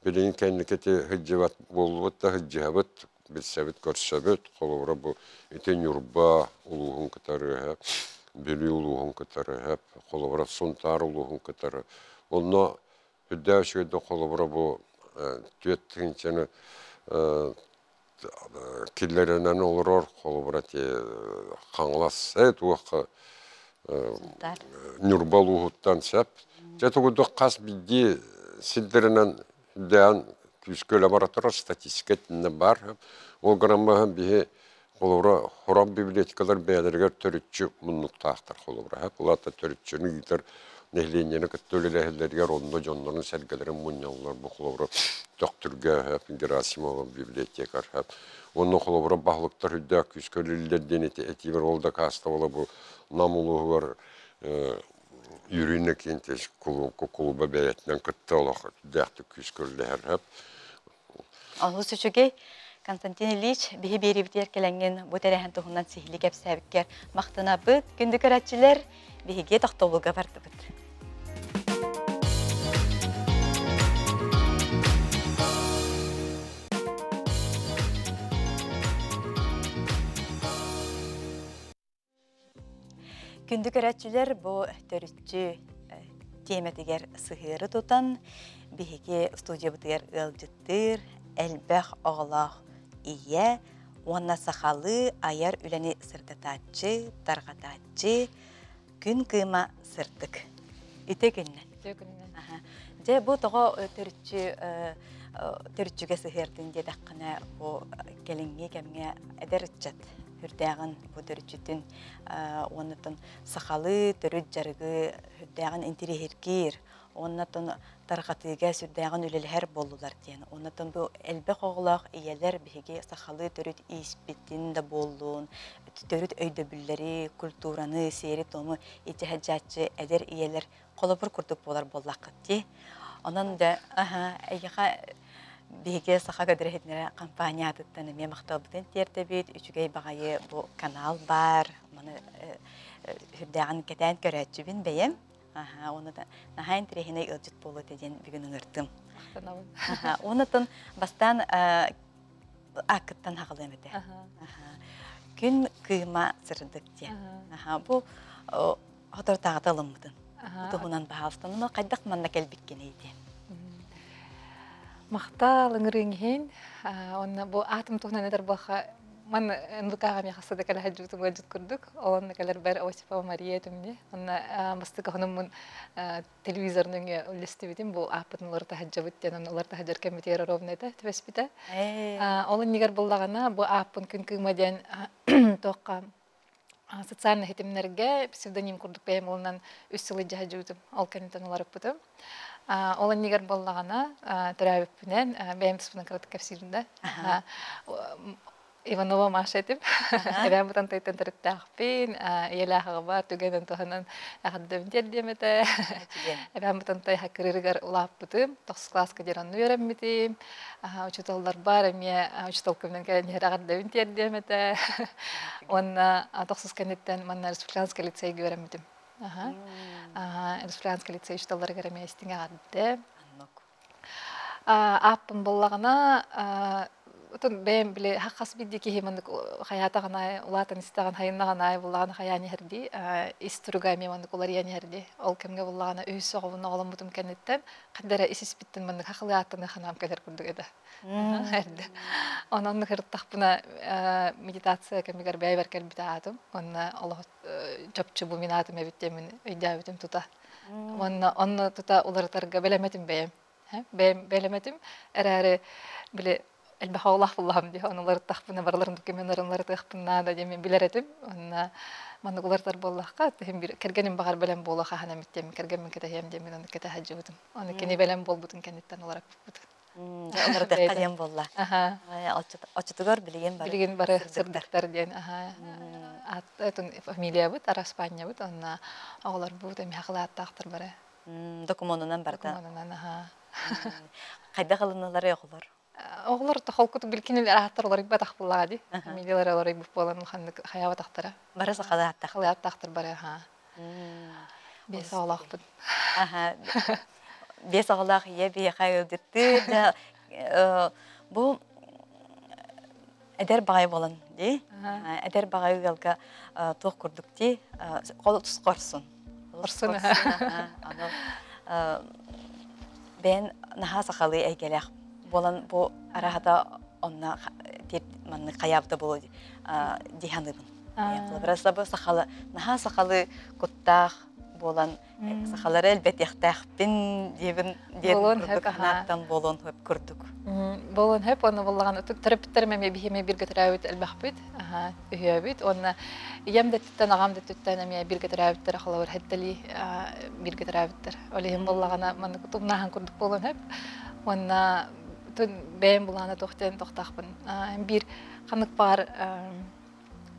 билигин кэнники сылдьыбат буоллубут да сылдьыһабыт, билсэбит, көрсөбүт. Холобура бу ити Ньурба улууһун кытары, Бүлүү улууһун кытары, холобура Сунтаар улууһун кытары. Онно үрдээх үчүгэйдик холобура бу түөрт тыһыынчаны киллэринэн олорор холобура ти Хаҥалас туохха Ньурба улууһуттан сөп. Дьэ тугудук хас биирдии сирдэринэн үрдээн күүскэ үлэ бара турар статистика итиннэ баар. Ол гынан баран биһи холобура хорох библиотекалар бэйэлэригэр төрүччү муннуктаахтар холобура. Ол аата төрүччүнү ыытар нэһилиэнньэни кытта үлэлэһэллэригэр онно дьоннорун сэргэлэрин мунньаллар бу холобура Төхтүргэ Герасимова библиотекарь онно холобура баһылыктар үрдээх күүскэ үлэлииллэр диэн этиибэр ол дакаастабыла бу Нам улууһугар Юрий Иннокентьевич кулуба бэйэтинэн кытта олох үрдээхтик күүскэ үлэлэһэр. Олус үчүгэй. Константин Ильич, биһи биэриибитигэр кэлэҥҥин бу тэрээһин туһунан сиһилии кэпсээбиккэр махтанабыт. Күндү көрөөччүлэр, биһиги тохтобулга бардыбыт. Күндү көрөөччүлэр, бу төрүччү тиэмэтигэр сыһыары тутан, биһиги студиябытыгар ыалдьыттыыр элбэх оҕолоох ийэ уонна сахалыы айар үлэни сырдатааччы, тарҕатааччы Күн кыыма сырдык. Ити күннэн. Үтүө күнүнэн. Дьэ, бу тоҕо төрүччү төрүччүгэ сыһыардын диэтэххинэ, бу кэлиҥҥи кэмҥэ эдэр ыччат үрдээҕин бу төрүччүтүн уоннатан сахалыы төрүт дьарыгы үрдээҕин интириэһиргиир уоннатан тарҕатыыга сүрдээҕин үлэлэһэр буоллулар диэн. Оннотон бу элбэх оҕолоох ийэлэр биһиги сахалыы төрүт ииспитин да буоллун, төрүт өйдөбүллэри, культураны, сиэри-туому илдьэ сылдьааччы эдэр ийэлэр холобур курдук буолар буоллаххыт дии. Онон да эйиэхэ биһиги Саха көдөрөһүтүнэрэ компания аатыттан эмиэ махталбытын тиэрдэбит. Үчүгэй баҕайы бу канал баар. Маны сүрдээҕин кэтээн көрөөччүбүн бэйэм. Аха, уонна да наһаа интэриэһинэй ыалдьыт буолуо этэ диэн бүгүн ыҥыртым. Махтанабын. Аха, уоннатан бастаан ааккыттан хаҕылыам этэ. Аха. Күн кыыма сырдык диэн. Аха, бу соторутааҕыта ылыммытын. Туһунан баһаалыстан, ону хайдах манна кэлбиккиний диэн. Махтал ыҥырыыҥ иһин. Онно бу аатым туһунан этэр буолха ман НВК-ҕа миэхэ сада кэлэ сылдьыбытым ыалдьыт курдук. Ол онно кэлэрбэр Осипова Мария этимни. Онно бастакы хонуммун телевизор нөҥүө үллэстибитим. Бу ааппытын уларыта сылдьабыт диэн онно уларыта сылдьар кэмитиэр ровно этэ түбэспитэ. Ол иннигэр буллаҕына бу ааппын күн кыыма диэн туохха социальнай ситимнэргэ псевдоним курдук бэйэм ылынан үс сыл илдьэ сылдьыбытым. Ол кэнниттэн уларыппытым. Ол иннигэр буоллаҕына төрөөбүппүнэн бэйэм туспунан кыратык кэпсиирим да. Иванова Маша этим. Эбээм Бытантайтан төрүттээхпин. Ийэлээх аҕабар түгэнин туһанан эҕэрдэбин тиэрдиэм этэ. Эбээм Бытантай хакырырыгар улааппытым. Тохсус кылааска диэн онно үөрэммитим. Учууталларбар эмиэ учуутал күнүнэн кэлэн иһэр эҕэрдэбин тиэрдиэм этэ. Уонна тохсус кэнниттэн манна республиканскай лицейгэ үөрэммитим. Республиканскай лицей учууталларыгар эмиэ истиҥ эҕэрдэ. Ааппын буллаҕына отон бэйэм били хас биирдии киһи маннык хайаатаҕын аайы улаатан истэҕин хайыннаҕын аайы буллаҕына хайаан иһэрдии ис туруга эмиэ маннык уларыйан иһэрдии ол кэмҥэ буллаҕына үһүс оҕобун оҕоломмутум кэнниттэн ханна эрэ ис испиттэн маннык хахылыы ааттаныы ханаам кэлэр курдук этэ эрдэ онон оннук ырыттахпына медитация кэмигэр бэйэбэр кэлбит аатым уонна олох чопчу бу мин аатым эбит диэммин өйдөөбүтүм тута уонна онно тута уларытарга бэлэмэтим бэйэм бэйэм бэлэмэтим эрээри били. Элбэх оҕолоох буллаҕым дии, ону уларыттахпына барыларын докуменнарын уларытыахпын наада диэн мин билэр этим. Онно маннык уларытар буоллахха, тиһим бир кэргэним баҕар бэлэм буолуо хаһан эмит диэн кэргэммин кэтэһиэм диэн мин ону кэтэһэ сылдьыбытым. Ону кини бэлэм буолбутун кэнниттэн уларыппыппыт. Дьэ, уларытыахха диэн буолла. Аха. Оччотугар билигин бары Билигин бары сырдыктар диэн аха аат фамилиябыт, араспаанньабыт, онно оҕолорбут эмиэ халааттаахтар бары. Докумуонунан барыта. Докумуонунан аха. Хайдах ылынылар оҕолор? Оҕолор холкутук билкинилэр ааттар уларыйбатах буллаҕа дии. Фамилиялара уларыйбыт буолан улаханнык хайаабатахтара. Бары сахалыы ааттаахтар. Сахалыы ааттаахтар бары аха. Биэс оҕолоохпут. Аха. Биэс оҕолоох ийэ биһиэхэ ыалдьыттыыр. Дьэ, бу эдэр баҕайы буолан дии. Эдэр баҕайы ыалга туох курдук дии. Олус хорсун. Хорсун. Аны бэйэн наһаа сахалыы эйгэлээх буолан бу араһата онно маннык хайаабыта буолуо дии саныыбын. Холобура сахалы наһаа сахалыы куттаах буолан сахалары элбэтиэхтээхпин диэбин диэн курдук санааттан буолуон хөп курдук. Буолуон хөп уонна буоллаҕына төрөппүттэрим эмиэ биһиэми бииргэ төрөөбүт элбэхпит, үһүөбүт уонна ийэм да өттүттэн аҕам да өттүттэн эмиэ бииргэ төрөөбүттэр холобур хэттэлии бииргэ төрөөбүттэр. Ол иһин буоллаҕына маннык тумнааһын курдук буолуон хөп уонна бэйэм булаана туох диэн тохтоохпун биир ханнык баҕар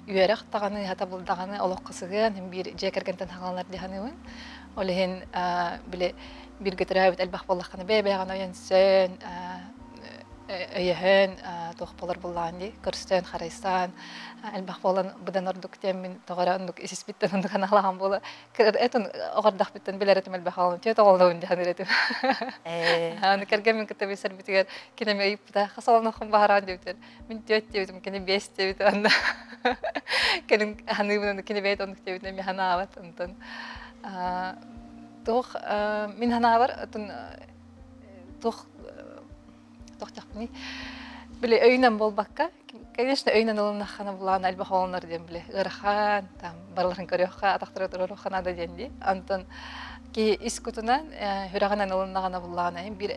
үөрэх даҕаны, сатабыл даҕаны олоххо сыһыан биир дьиэ кэргэнтэн саҕаланар дии саныыбын. Ол иһин били бииргэ төрөөбүт элбэх буоллаххына бэйэ-бэйэҕин өйөнсөн, өйөһөн туох буолар буоллаҕын дии, көрсөн, харайсан элбэх буолан быдан ордук диэммин тоҕо эрэ оннук ис-испиттэн оннук аналаһан буола этин оҕордохпуттан билэр этим элбэх оҕолон түөрт оҕолообун дии саныыр этим. Аны кэргэммин кытта билсэрбитигэр кини эмиэ ыйыппыта хас оҕолоноххун баҕараҕын диэбитигэр мин түөрт диэбитим кини биэс диэбит уонна кэлин саныыбын кини бэйэтэ оннук диэбитин эмиэ санаабат онтон туох мин санаабар отун туох туох диэхпиний били өйүнэн буолбакка конечно өйүнэн ылыннаххына булаан элбэх оҕолонор диэн били ыарахан там барыларын көрүөххэ атахтара туруоруохха наада диэн дии онтон киһи ис кутунан сүрэҕинэн ылыннаҕына буллаҕына биир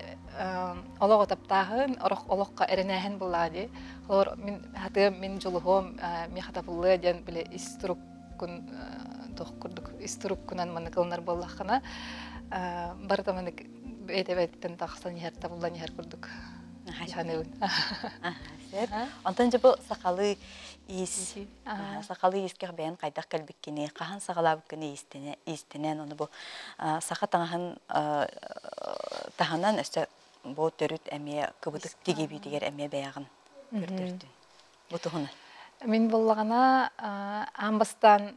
олоҕу таптааһын, олоххо эрэнээһин буллаҕа дии. Холобур, мин хатыам, мин дьулуһуом, миэхэ табыллыа диэн били ис туруккун туох курдук ис туруккунан маннык ылынар буоллаххына, барыта маннык бэйэтэ-бэйэтиттэн тахсан иһэр, табыллан иһэр курдук саныыбын. Сөп. Онтон дьэ бу сахалыы иис сахалыы иискэх бэйэн хайдах кэлбиккиний, хаһан саҕалаабыккыный иистэнэн, ону бу саха таҥаһын таһынан өссө бу төрүт эмиэ кыбытык тигибиитигэр эмиэ бэйэҕин көрдөрдүн. Бу туһунан. Мин буоллаҕына аан бастаан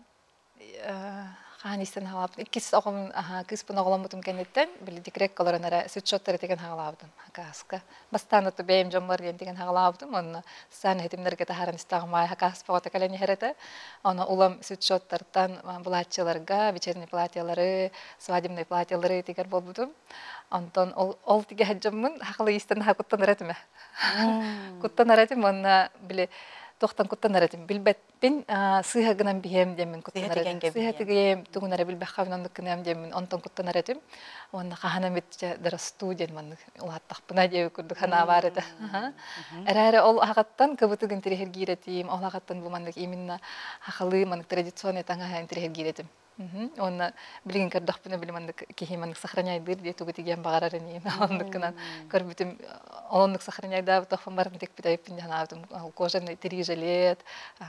хаһан истэн хаалаабытым иккис оҕом кыыспын оҕоломмутум кэнниттэн били декрекка олорон эрэ свитшоттары тигэн хаалаабытым хакааска бастаан ото бэйэм дьоммор диэн тигэн хаалаабытым онно социальнай ситимнэргэ таһааран истэҕим аайы хакаас бөҕөтө кэлэн иһэр этэ ону улам свитшоттартан былааччыларга вечерний платьелары свадебный платьелары тигэр буолбутум онтон ол ол тигэ сылдьаммын хахалы иистэн наһаа куттанар этим куттанар этим уонна били туохтан куттанар этим билбэппин сыыһа гынан биһиэм диэммин куттанар этим сыыһа тигиэм тугун эрэ билбэххэ оннук гыныам диэммин онтон куттанар этим уонна хаһан эмит дьэ доростуу диэн маннык улааттахпына диэбит курдук санаа баар этэ эрээри ол аҕаттан кыбытык интириэһиргиир этим ол аҕаттан бу маннык именно хахалыы маннык традиционный таҥаһа интириэһиргиир этим Уонна билигин көрдөхпүнэ били маннык киһи маннык сохраняйдыыр дии тугу тигиэн баҕарар инигин оннук гынан көрбүтүм оннук сохраняйдаабытахпын баран тикпит эбиппин дии санаабытым кожаный тирии жилет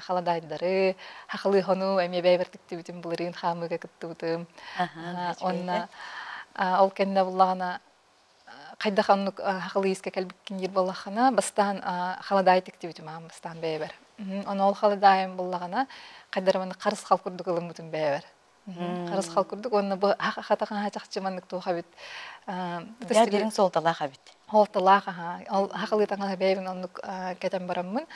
халадаайдары хахалыы хону эмиэ бэйэбэр тиктибитим былырыын хаамыыга кыттыбытым уонна ол кэннэ буллаҕына хайдах оннук хахалыы иискэ кэлбиккин диир буоллаххына бастаан халадаай тиктибитим аан бастаан бэйэбэр ону ол халадаайым буллаҕына хайдах маннык харысхал курдук ылыммытым бэйэбэр харысхал курдук уонна бу хатаҕаһа чахчы маннык туох эбит дьэ дириҥ суолталаах эбит суолталаах аха ол хахалыы таҥаһа бэйэбин оннук кэтэн бараммын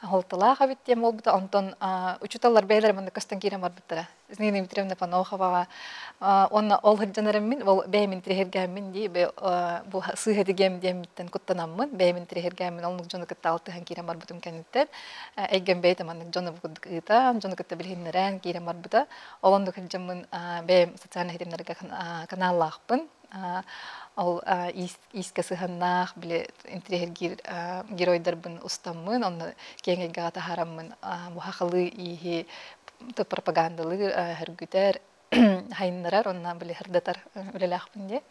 суолталаах эбит диэн буолбута онтон учууталлар бэйэлэрэ маннык көстөн киирэн барбыттара Нина Дмитриевна Паноховаҕа уонна ол сылдьан эрэммин ол бэйэм интириэһиргээммин дии бу сыыһа дигиэм диэммиттэн куттанаммын бэйэм интириэһиргээммин оннук дьону кытта алтыһан киирэн барбытым кэнниттэн эйгэм бэйэтэ маннык дьону бу курдук ыытан дьону кытта билиһиннэрэн киирэн барбыта ол оннук сылдьаммын бэйэм социальнай ситимнэргэ каналлаахпын. Ол иискэ сыһаннаах, били интириэһиргиир геройдарбын устаммын, онно киэҥ эйгэҕэ таһаараммын бу хахалыы ииһи пропагандалыыр, хөргүтэр, хайыннарар, онно били сырдатар үлэлээхпин дии.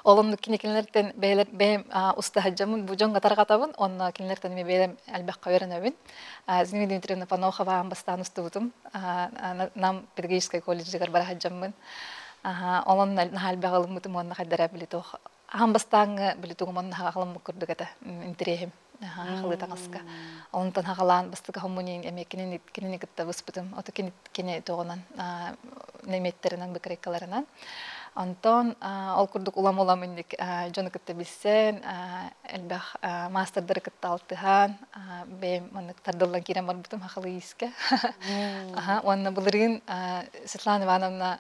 Ол оннук кинилэртэн бэйэлэр бэйэм уста сылдьаммын бу дьоҥҥо тарҕатабын, уонна кинилэртэн эмиэ бэйэм элбэххэ үөрэнэбин. Зинаида Дмитриевна Панохова аан бастаан устубутум. Нам педагогическай колледжыгар бара сылдьаммын. Ол онно наһаа элбэх ылыммытым уонна хайдара били туох аан бастааҥҥы били тугум онно хаҕаламмыт курдук этэ интэриэһим хахалыы таҥаска. Онтон хаҕалаан бастакы хоммунин эмиэ кинини кинини кытта быспытым. Ото кини кини туоҕунан неметтэринэн быкрейкаларынан. Онтон ол курдук улам-улам инник дьону кытта билсэн, элбэх маастардары кытта алтыһан, бэйэм маннык тардыллан киирэн барбытым хахалы иискэ. Уонна былырыын Светлана Ивановна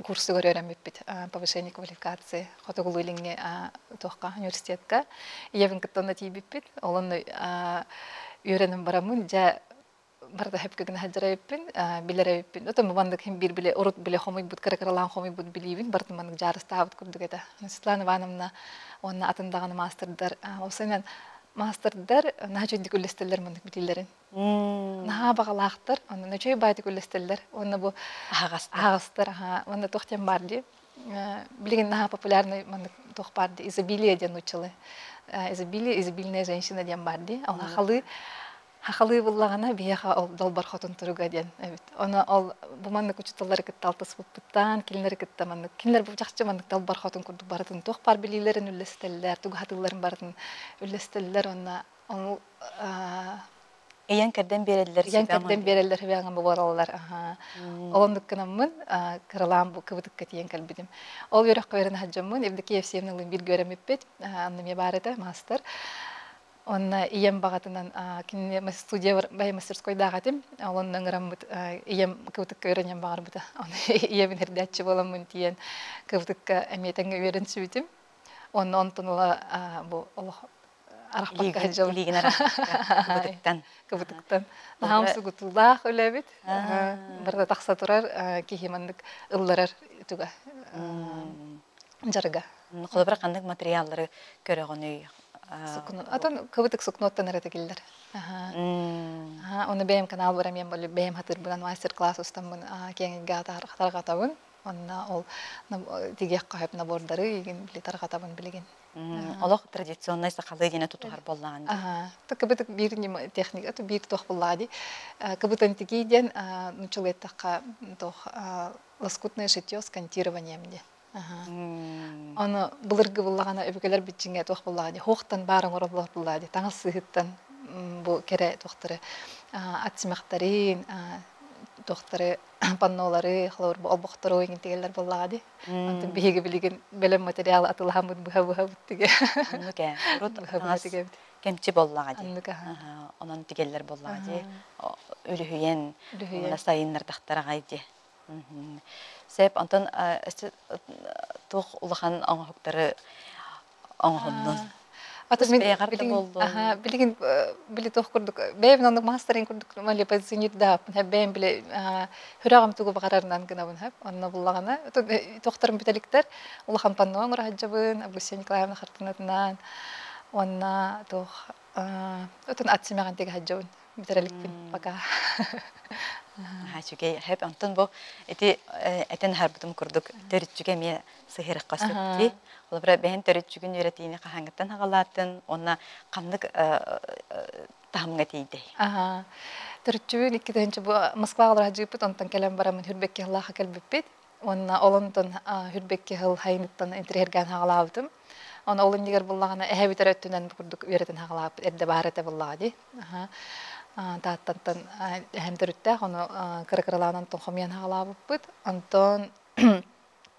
курсугар үөрэммиппит повышение квалификации Хотугулуу-Илиҥҥи туохха университетка. Ийэбин кытта онно тиийбиппит. Ол онно үөрэнэн бараммын, дьэ барыта сөпкө гына сылдьар эбиппин, билэр эбиппин. Отон бу маннык иһин биир били урут били хомуйбут, кыра-кыралаан хомуйбут билиибин барытын маннык дьаарыстаабыт курдук этэ. Светлана Ивановна уонна атын даҕаны маастардар, уопсайынан маастардар наһаа үчүгдүк үллэстэллэр маннык билиилэрин. Наһаа баҕалаахтар, онно үчүгэй баайдык үллэстэллэр. Уонна бу аһаҕастар. Аһаҕастар, аһаа. Уонна туох диэн баар дии. Билигин наһаа популярный маннык туох баар дии. Изобилие диэн нууччалыы. Изобилие, изобильная женщина диэн баар дии. Ол хахалыы Хахалыы буллаҕына биһиэхэ ол далбар хотун туруга диэн эбит. Ону ол бу маннык учууталлары кытта алтыспыппыттан, кинилэри кытта маннык, кинилэр бу чахчы маннык далбар хотун курдук барытын туох баар билиилэрин үллэстэллэр, тугу хатыылларын барытын үллэстэллэр уонна ону Ыйан кэрдэн биэрэллэр ыйан кэрдэн биэрэллэр сүбэҕин буолаллар. Ол оннук гынаммын кыралаан бу кыбытыкка тиийэн кэлбитим. Ол үөрэххэ үөрэнэ сылдьаммын Евдокия Евсеевналыын бииргэ үөрэммиппит. Анна эмиэ баар этэ, маастар. Онно ийэм баҕатынан кинини студия бай мастерскойдаах этим. Ол онно ыҥыраммыт ийэм кыбытыкка үөрэниэн баҕарбыта. Ону ийэбин ирдээччи буоламмын тиийэн кыбытыкка эмиэ тэҥҥэ үөрэн сүбүтүм. Онно онтон ыла бу олох арахпакка сылдьабын. Илиигин арахпакка кыбытыктан. Кыбытыктан. Наһаа умсугутуулаах үлэбит. Барыта тахса турар киһи маннык ылларар туга дьарыга. Холобура ханнык материаллары көрөҕүнүй? Атын кыбытык сукнуоттан эрэ тигиллэр. Оны бэйэм канал бар эмиэн бэйэм хатырбынан мастер-класс устаммын киэҥ тарҕатабын. Онно ол тигиэх хөп набордары игин били тарҕатабын билигин. Олох традиционнай сахалыы диэни тутуһар буоллаҕын дии. Кыбытык биир техника биир туох буллаа дии. Кыбытан тигии диэн нуччалыы эттэххэ туох лоскутное шитье с контированием диэн. Ону былыргы буллаҕына өбүгэлэр биччиҥэ туох буллаҕа дии хуохтан баар оҥороллор буллаҕа дии таҥас сыыһыттан бу кэрэ туохтары ат симэхтэрин туохтары паннолары холобур бу олбохтору иҥин тигэллэр буоллаҕа дии онтон биһиги билигин бэлэм материал атылаһаммыт быһа-быһа буттигэ Оннук ээ. Урут быһа-быһа тигэбит кэмчи буоллаҕа дии. Оннук Онон тигэллэр буоллаҕа дии. Үлүһүйэн, Үлүһүйэн. сайыннардахтар аҕай дии. Сөп, онтон туох улахан оҥоһуктары оҥоһуннун? Ата Тус мин бэйэҕэр да билигин буоллун. аха билигин били туох курдук бэйэбин оннук маастарын курдук малепозиционирдааппын хэп бэйэм били сүрэҕим тугу баҕарарынан гынабын хэп онно буллаҕына туохтарым бүтэликтэр улахан панно оҥоро сылдьабын Августина Николаевна хартыынатынан уонна туох отун ат симэҕин тигэ сылдьабын бүтэрэликпин пока. Үчүгэй. Хэп онтон бу ити этэн аһарбытым курдук төрүччүгэ эмиэ сыһыарыахха сөп дии. Холобура бэйэн төрүччүгүн үөрэтиини хаһааҥҥыттан аҕалаатын уонна ханнык таһымҥа тиийдэй? Аха. Төрүччүбүн 2 бу Москваҕа олорор дьыыппыт онтон кэлэн бараммын Хүрбэкки сыллаахха кэлбиппит. Уонна ол онтон Хүрбэкки сыл хайыныттан интириэһиргээн хаҕалаабытым. Оны ол иннигэр буллаҕына эһэбит эрэ өттүнэн бу курдук үөрэтэн хаҕалаабыт эрдэ баар этэ буллаҕа дии. Тааттантан эһэм төрүттээх, ону кыра-кыралаан онтон хомуйан хаҕалаабыппыт. Онтон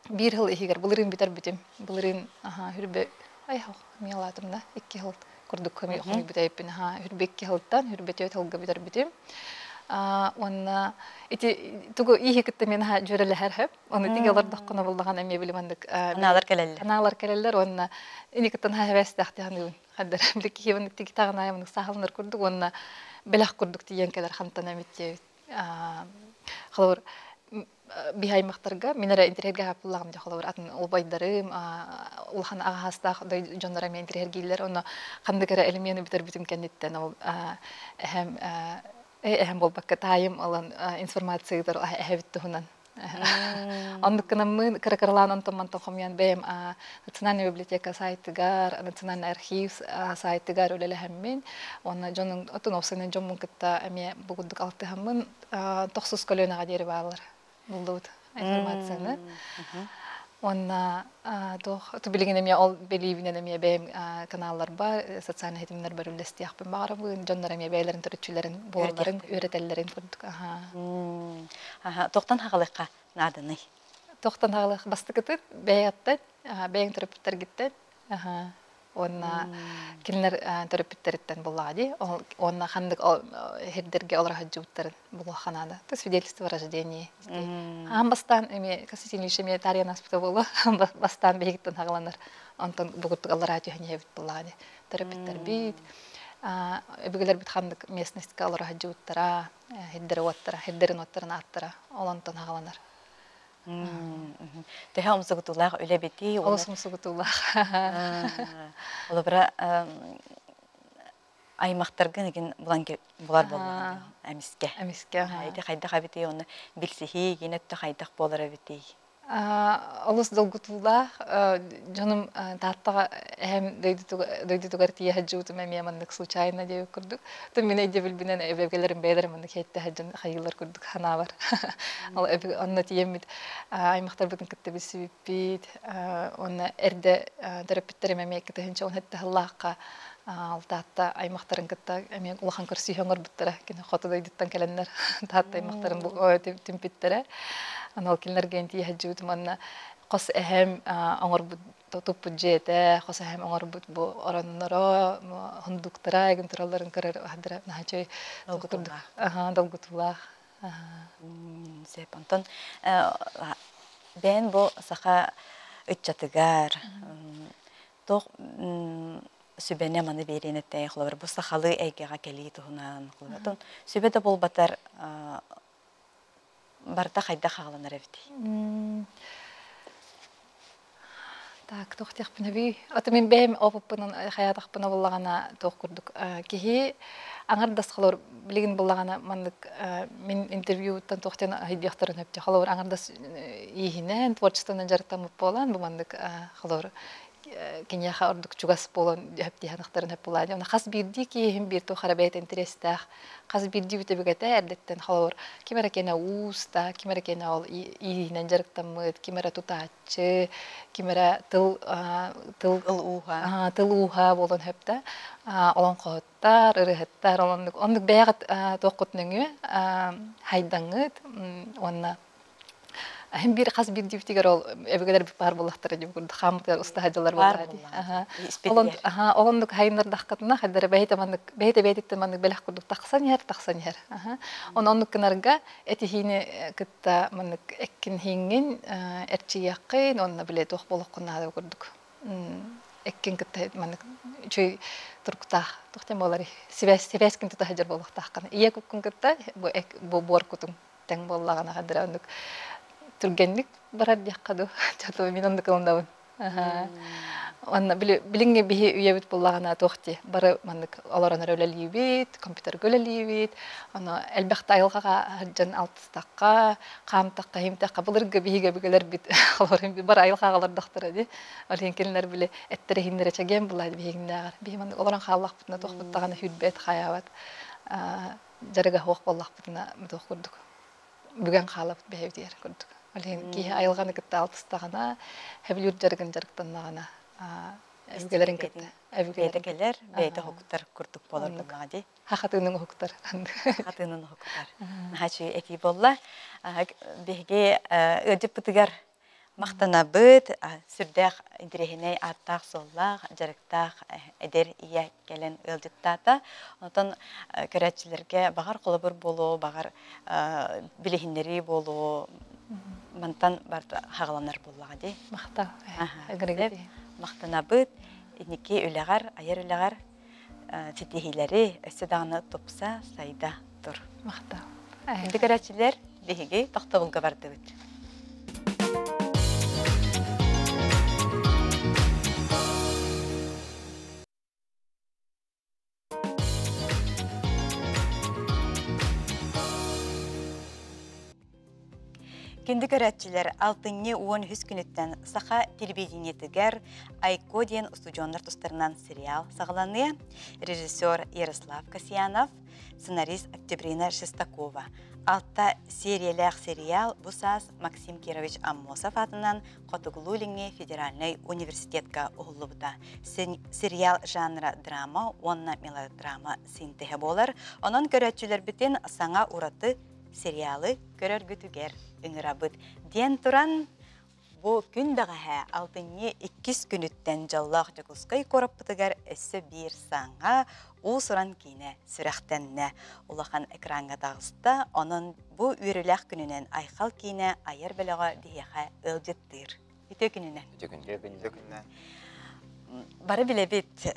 биир сыл иһигэр былырыын бүтэрбитим. Былырыын хүрбэ ай миалаатым да 2 сыл курдук хомуйбут эбиппин. Хүрбэ 2 сылтан хүрбэ 4 сылга бүтэрбитим. Уонна ити тугу ииһи кытта мен дьүөрэлэһэр хөп. Оны тиги олордоххуна буллаҕана эмиэ били маннык Анаалар кэлэллэр. Анаалар кэлэллэр уонна ини кыттан хаһабэстэхтиһаныыбын. Хаддар били киһи маннык тиги таҕынаайа маннык саахаланар курдук уонна бэлэх курдук тиийэн кэлэр хантан эмит диэбит. Холобур. Биһи аймахтарга мин эрэ интэриэһиргээһэп буллаҕым дьэ холобур атын убайдарым улахан аҕаһаастаах дьонноро эмиэ интэриэһиргииллэр онно ханнык эрэ элемены бүтэрбитим кэнниттэн ол эһэм эһэм буолбакка таайым ылан информациятыгар эһэбит туһунан оннук гынаммын кыра-кыралаан онтон-мантан хомуйан бэйэм национальная библиотека сайтыгар национальный архив сайтыгар үлэлэһэммин уонна дьонун отун уопсайынан дьоммун кытта эмиэ бу курдук алтыһаммын тохсус көлүөнэҕэ диэри бааллар буллубут информацияны уонна туох билигин эмиэ ол билиибинэн эмиэ бэйэм каналларбар социальнай ситимнэрбэр үллэстиэхпин баҕарабын дьоннор эмиэ бэйэлэрин төрүччүлэрин буолалларын үөрэтэллэрин курдук аха тохтон хагалыкка нааданый тохтон хагалык бастакытын бэйэттэн бэйэҥ төрөппүттэргиттэн уонна кинилэр төрөппүттэриттэн буллаҕа дии уонна ханнык сирдэргэ олоро сылдьыбыттарын булуохха наада то свидетельство о рождении аан бастаан эмиэ Константин Ильич эмиэ таарыйан ааспыта буолуо бастаан биһигиттэн хаҕаланар онтон бугуттук аллараа түһэн иһэбит буоллаҕа дии төрөппүттэрбит өбүгэлэрбит ханнык местностька олоро сылдьыбыттара сирдэрин-уоттара сирдэрин-уоттарын ааттара ол онтон хаҕаланар. Төһө умсугутуулаах үлэ битий? Олус умсугутуулаах. Олобура аймахтаргын игин булан булар буоллаҕын эмискэ. Эмискэ. Ити хайдах эбитий онно билсиһии игин өттө хайдах буолар эбитий? Олус долгутуулаах. Дьонум Тааттаҕа эһэм дойдутугар тиийэ сылдьыбытым эмиэ маннык случайно диэбит курдук. Тым мин өйдөбүлбүнэн өбүгэлэрим бэйэлэрим маннык иһиттэ сылдьан хайыылар курдук санаабар. Ол онно тиийэммит аймахтарбытын кытта билсибиппит. Уонна эрдэ төрөппүттэрим эмиэ 2017 сыллаахха Таатта аймахтарын кытта эмиэ улахан көрсүһүү оҥорбуттара. Кини хоту дойдуттан кэлэннэр Таатта аймахтарын түмпүттэрэ. Аны ол кинилэргэ тиийэ сылдьыбытым уонна хос эһэм оҥорбут туппут дьиэтэ, хос эһэм оҥорбут бу оронноро, сундуктара эгин туралларын көрөр аһдара наһаа үчүгэй долгутуулаах. Аха, долгутуулаах. Сөп. Онтон бэйэн бу саха ыччатыгар туох сүбэни маны биэриэн эттэй холобур бу сахалыы эйгэҕэ кэлии туһунан холобур сүбэ да буолбатар барыта хайдах хааланар эбитий? Так, туох диэхпин Аты мин бэйэм опыппынан хайаатахпына буллаҕына туох курдук киһи аҥардас холобур билигин буллаҕына маннык мин интервьюттан туох диэн айдиахтарын өптө холобур аҥардас ииһинэн творчествонан дьарыктаммыт буолан бу маннык холобур киниэхэ ордук чугас буолан өптиһанахтарын өп булаан уонна хас биирдии киһим биир туох эрэ бэйэтэ интэриэстээх хас биирдии бүтүбүгэтэ эрдэттэн холобур ким эрэ киэнэ уус да ким эрэ киэнэ ол ииһинэн дьарыктаммыт ким эрэ тутааччы ким эрэ тыл тыл ууһа тыл ууһа буолан сөп да олоҥхоһуттар ырыаһыттар оннук оннук бэйэҕит туоххут нөҥүө хайдаҥҥыт уонна Иһин биир хас биирдиибитигэр ол өбүгэлэрбит баар буоллахтара дии курдук хааммытыгар уста сылдьаллар Баар буоллаҕа дии. буоллаҕа Аһа. Олон испитигэр. аһа ол оннук хайыннардаххытына хайдара бэйэтэ маннык бэйэтэ бэйэтиттэн маннык бэлэх курдук тахсан иһэр, тахсан иһэр. Аһа. Оны оннук гынарга этиһиини кытта маннык эккин иһиҥҥин эрчийиэххин уонна бile туох буолуоххун наада курдук эккин кытта маннык үчүгэй туруктаах туох диэн буоларый сибээс сибээскин тута сылдьар буолуохтааххын ийэ куккун кытта бу бу буор кутуҥ тэҥ буоллаҕына хадыра оннук түргэнник барар диэххэ дуу чато мин оннук ылынабын Уонна билиҥҥи биһи үйэбит буллаҕына туох дии бары маннык олорон эрэ үлэлиибит, компьютерга үлэлиибит, ону элбэхтэ айылҕаҕа сылдьан алтыстахха, хаамтахха, иһимтэххэ былыргы биһиги өбүгэлэрбит олорон бары айылҕаҕа олордохторо дии. Ол иһин кинилэр били эттэрэ иһиннэрэ чэгиэн булаа биһигиннээҕэр. Биһи маннык олорон хааллахпытына туохпут даҕаны сүүрбэт, хайаабат дьарыга суох буоллахпытына туох курдук бүгэн хаалабыт бэйэбитигэр курдук. Ол иһин киһи айылҕаны кытта алтыстаҕына, сөбүлүүр дьарыгын дьарыктаннаҕына өбүгэлэрин кытта бэйэтэ кэлэр, бэйэтэ уһуктар курдук буолар буоллаҕа дии. Хахатыынын уһуктар. Хатыынын уһуктар. Наһаа үчүгэй этии буолла. Биһиги ыалдьыппытыгар Махтанабыт, сүрдээх интэриэһинэй ааттаах-суоллаах, дьарыктаах эдэр ийэ кэлэн ыалдьыттаата. Онтон көрөөччүлэргэ баҕар холобур буолуо, баҕар билиһиннэрии буолуо, мантан барыта хаҕаланар буоллаҕа дии. Махтал. Махтанабыт. Инники үлэҕэр, айар үлэҕэр ситиһиилэри өссө даҕаны тупса, сайда тур. Махтал. Күндү көрөөччүлэр, Биһиги тохтобулга бардыбыт. Күндү көрөөччүлэр, алтынньы 13 күнүттэн саха телевидениетигэр Айко диэн устудьуоннар тустарынан сериал саҕаланыа. Режиссер Ярослав Касьянов, сценарист Октябрина Шестакова. Алта сериялээх сериал бу саас Максим Кирович Аммосов аатынан Хотугулуу-Илиҥҥи федеральнай университетка уһуллубута. Сериал жанра драма уонна мелодрама синтеһэ буолар. Онон көрөөччүлэрбитин саҥа ураты сериалы көрөргүтүгэр ыҥырабыт. Диэн туран, бу күн бэҕэһээ алтынньы иккис күнүттэн дьоллоох Дьокуускай куораппытыгар өссө биир саҥа уус-уран киинэ сүрэхтэннэ. Улахан экраҥҥа таҕыста, онон бу үөрүүлээх күнүнэн Айхал киинэ айар бөлөҕө биһиэхэ ыалдьыттыыр. Үтүө күнүнэн. Үтүө күнүнэн. Бары билэбит,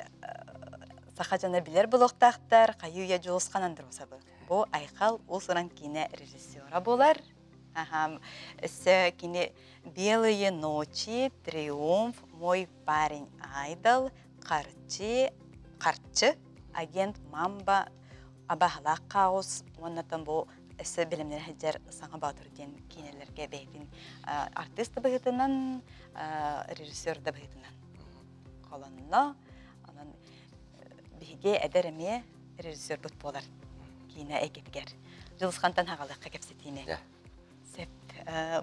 саха дьоно билэр буолуохтаахтар, хайыы-үйэ Дьулусхан Андросовы. Бу Айхал уус-уран киинэ режиссера буолар. Өссө кини «Белые ночи», «Триумф», «Мой парень Айдол», «Харчы», «Харчы», «Агент Мамба», «Абаһалаах хаос» уонна бу өссө билимнэрэ сылдьар Саҥа Боотур диэн киинэлэргэ бэйэтин артыыс да быһыытынан, режиссер да быһыытынан холонно. Онон биһиги эдэр эмиэ режиссербут буолар киинэ эйгэтигэр. Дьулусхантан хаҕалыахха кэпсэтиини. Сөп.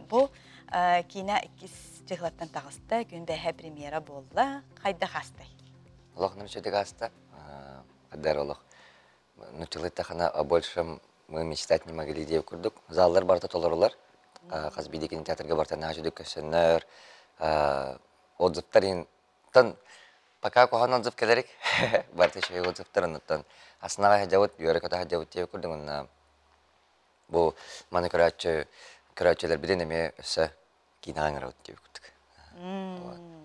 Бу киинэ иккис чыһылаттан таҕыста, күн бэһэ премьера буолла. Хайдах аастай? Олох нөмчөдүк ааста. Адар олох. Нуччалыттахына о большем мы мечтать не могли диэбит курдук. Заллар барыта толорулар. Хас биирдии кинотеатрга барыта наһаа үчүгэй көрсөннөр. Отзывтар Оттон пока куһаҕан отзыв кэлэрик, барыта үчүгэй отзывтар оннуттан астынаҕа сылдьабыт, үөрэ-көтө сылдьабыт диэбит курдук уонна бу маны көрөөччү көрөөччүлэрбитин эмиэ өссө киинэҕэ ыҥырабыт диэбит курдук.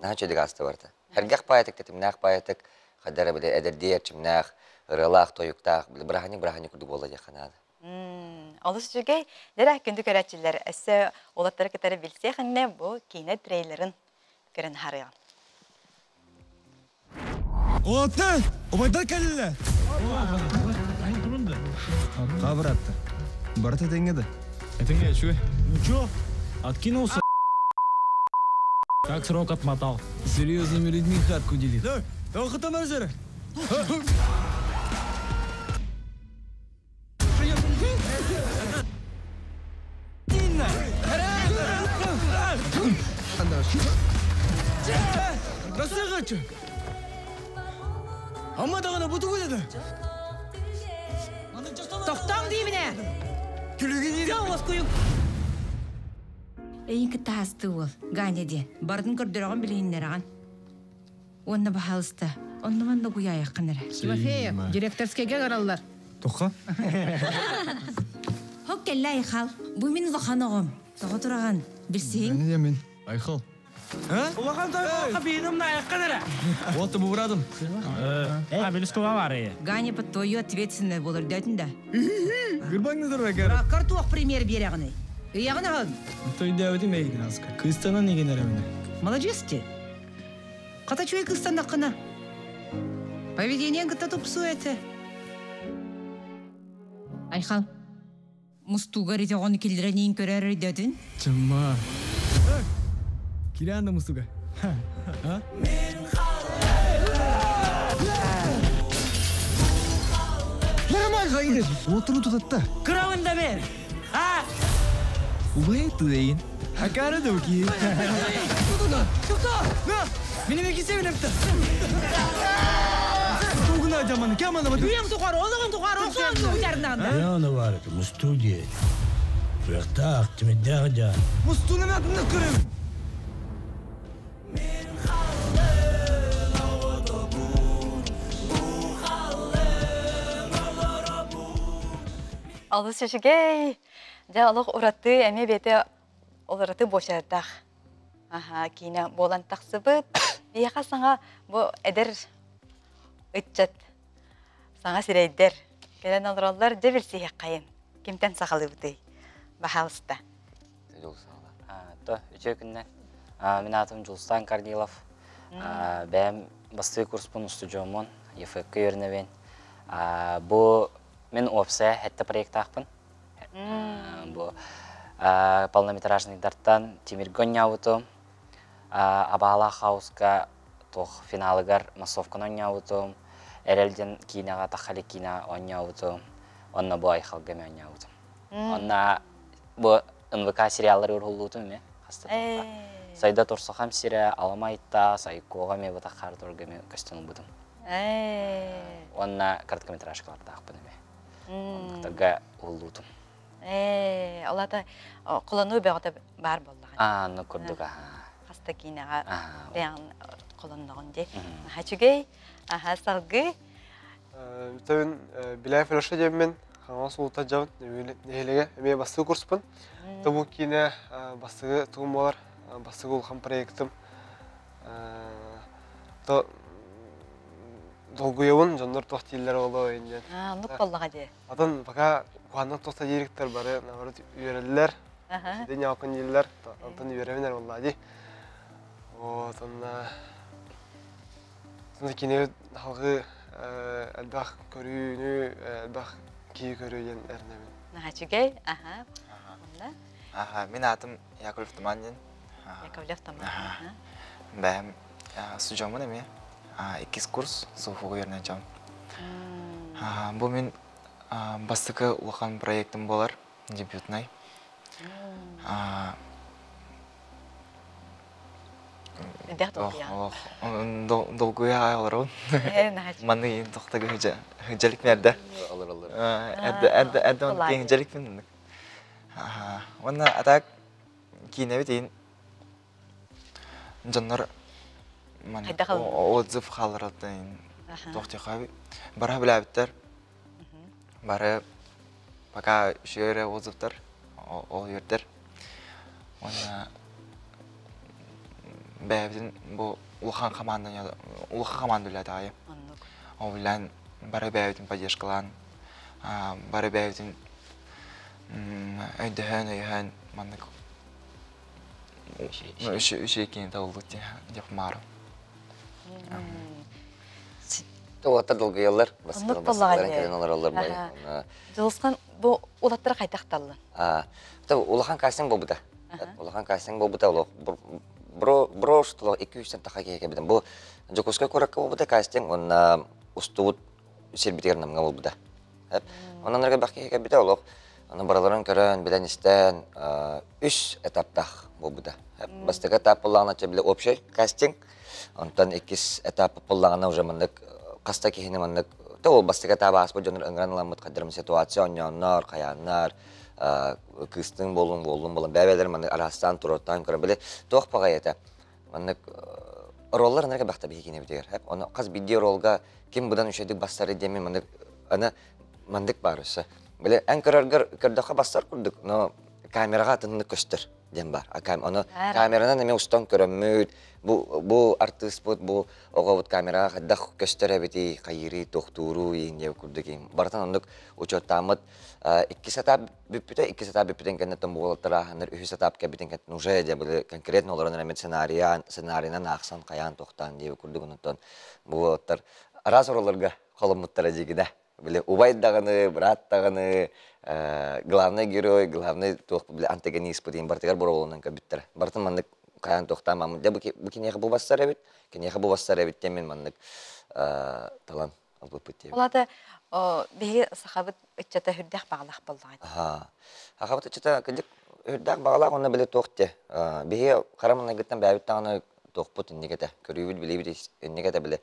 Наһаа үчүгэйдик ааста барыта. Сэргэх паайатык, тэтимнээх паайатык, хайдах эрэ били эдэрдии эрчимнээх, ырыалаах, тойуктаах, били бырааһынньык-бырааһынньык курдук буолла диэххэ наада. Олус үчүгэй. Дьэ, күндү көрөөччүлэр, өссө уолаттары кытары билсиэх иннинэ бу киинэ трейлерин көрөн харыаҕын. Уолаттар, убайдар кэллилэр. Ха, быраттар. Барыта этэҥҥэ да? Этэҥҥэ, үчүгэй. Ну чё? Откинулся. Как срок отмотал. Серьезными людьми хатку делит. Да, тоқытамар Амма даҕаны бу тугу деді? Тохтооҥ диибинэ! Күлүгүн уоскуйуҥ! Эйин кытта хаасты уол, Ганя диэн. Барытын көрдөрөҕүн билиһиннэрэҕин. Уонна баһаалыста, онно-манна гуйаайаххын эрэ. Тимофеев, директорскайга ыҥыраллар. Тоха? Хок кэллэ Айхал. Бу мин улахан оҕом. Тоҕо тураҕын? Билсиһиҥ? Мин Айхал. Улахан тойбохха биирим наайаххын эрэ. Вот ты брадым. А, билискова бар Ганя под твою ответственность болар дөтүн да. Гырбаң назар бәкер. Раккар туох пример биэрэҕиний? Ыйаҕын аһын. Тойдәбитим эйгин аска. Кыстанан иген эремine. Молодец ти. Хата чуй кыстаннаххына. Поведениең кытта тупсуо этэ. Айхал, мустуугар ити оҕону киллэрэн көрөр өйдөтүн. Чымма. Кирянда мустуга. А? Нормально, Отыру тутатта. Кыравын да бер. А? Убай тыйын. Акара дуки. Минем кисе минепті. Тугуна жаман, кемана бatu. Үйең тухары, олығын тухары, оқуын ударынан. Яны бар, мусту диye. Туяктаах, тимиддээх дьаа. Мустуны мен көрем. Олус үчүгэй. Дьэ, олох ураты эмиэ бэйэтэ ураты буочардаах аха киинэ буолан тахсыбыт. Биһиэхэ саҥа бу эдэр ыччат саҥа сирэйдэр кэлэн олороллор. Дьэ билсиһиэххэйин. Кимтэн сахалыыбытый? Баһаалыста. То үтүө күннэн. Мин аатым Дьулустаан Корнилов. Бэйэм бастакы курспун устудьуоммун, ЕФК үөрэнэбин. Бу мин уопсайа сэттэ проектаахпын. Бу полнометражныйдартан Тимиргэ оонньообутум, Абаалаах хауска туох финалыгар массовканы оонньообутум, Эрэл диэн киинэҕэ Тахали киинэҕэ оонньообутум, онно бу Айхалга эмиэ оонньообутум. Онно бу НВК сериаллары уруһуллуутум эмиэ хаста туохха. Сайда Турсахам сирэ, Аламайта, Сайкоҕа эмиэ бытаххаар турга эмиэ көстөн ылбытым. Уонна короткометражкалардаахпын эмиэ. Оннуктарга уһуллуутум. Ээ, ол аата холонуу бөҕөтө баар буоллаҕа. Аа, оннук курдук аһаа. Хаста киинэҕэ бэйэҕин холонноҕун дии. Аха үчүгэй. Аха салгыы. Бүтөбүн Беляев Леша диэммин Хаҥалас улуута дьабын нэһилиэгэ эмиэ бастакы курспун. Бу киинэ бастакы тугум буолар, бастакы улахан проектым. То долгуйабын, дьоннор туох дииллэр олоо диэн. Аа, оннук буоллаҕа дии. Атын пока куһааннан туох да диириктэр бары наоборот үөрэллэр. Сиди ньаакын дииллэр, онтон үөрэбин эрэ буоллаа дии. Вот, онно кини халгыы элбэх көрүүнү, элбэх киһи көрүү диэн эрэнэбин. Наһаа үчүгэй. Аха. Онно? Аха, мин аатым Яковлев Туман диэн. Яковлев Туман. Бэйэм судьуоммун эмиэ. Иккис курс СУФУга үөрэнэ дьон. Бу мин бастакы улахан проектым буолар, дебютнай. Долгуйа аҕай олоробун. Маннык тохтого хыдьалик эрдэ. Эрдэ эрдэ эрдэ киэҥ хыдьаликпин. Уонна а так киинэбит иин дьоннор отзыв хаалларатын тохтуохха бары билээбиттэр. Бары пока үчүгэй эрэ отзывтар ол үөрдэр. Уонна бэйэбитин бу улахан команданы улахан команда үлэлээтэ аайы. Ол үлээн бары бэйэбитин поддержкалаан бары бэйэбитин өйдөһөн өйөһөн маннык үчүгэй киһини табыллыбыт диэх маарым. Уолаттар долгуйаллар, Оннук буоллаҕа бастакыларын кэлэн олороллор бай. Дьулусхан бу улаттара хайдах таллын? Улахан кастинг буолбута. Улахан кастинг буолбута олох бро бро что икки үстэн таха киһи кэбитим. Бу Дьокуускай куоракка буолбута кастинг уонна устубут сирбитигэр Намҥа буолбута. Онон эргэ бэх киһи кэлбитэ олох аны барыларын көрөн, билэн истэн үс этаптаах буолбута. Бастакы этап буоллаҕына били общий кастинг, онтон иккис этап буоллаҕына уже маннык хаста киһини маннык то ол бастакы этап ааспыт дьоннор ыҥыран ыламмыт хайдарым ситуация оонньооннор, хайааннар, кыыстыҥ буоллун, буоллун буолан бэйэ-бэйэлэрин маннык араастаан туруортаан көрөн били туох баҕайы этэ маннык роллар ынырык элбэхтэ биһиги киинэбитигэр. Ону хас биирдии ролга ким быдан үчүгэйдик бастары диэммин маннык аны маннык баар өссө. Били эн көрөргөр көрдөххө бастар курдук, но камераҕа атыннык көстөр диэн баар. Ону камеранан эмиэ устан көрөммүт, бу бу артыыспыт, бу оҕобут камераҕа хайдах көстөр эбитий, хайыырый, тохтууруу иин диэн курдук барытын оннук учуоттааммыт иккис этап бүппүтэ, иккис этап бүппүтүн кэнниттэн бу уолаттар ааһаннар үһүс этап кэлбитин кэнниттэн уже дьэ били конкретно олорон эрэммит сценарийан, сценарийынан аахсан хайаан тохтоон диэбит курдук онтон бу уолаттар араас оруолларга холоммуттара дьигинэ. Били убай даҕаны, брат даҕаны, главный герой, главный туох били антагонист бу барытыгар боруолунан көрбүттэрэ. Барытын маннык хайаан тохтоон маммыт дьэ бу киниэхэ бу бассар эбит, киниэхэ бу бассар эбит диэн мин маннык талан ылбыппыт диэбит. Ол аата биһиги сахабыт ыччата үрдээх баҕалаах буоллаҕа. Аха. Сахабыт ыччата кырдьык үрдээх баҕалаах уонна били туох диэ. Биһиги хара маҥнайгыттан бэйэбит даҕаны туохпут инник этэ. Көрүүбүт, билиибит инник этэ били.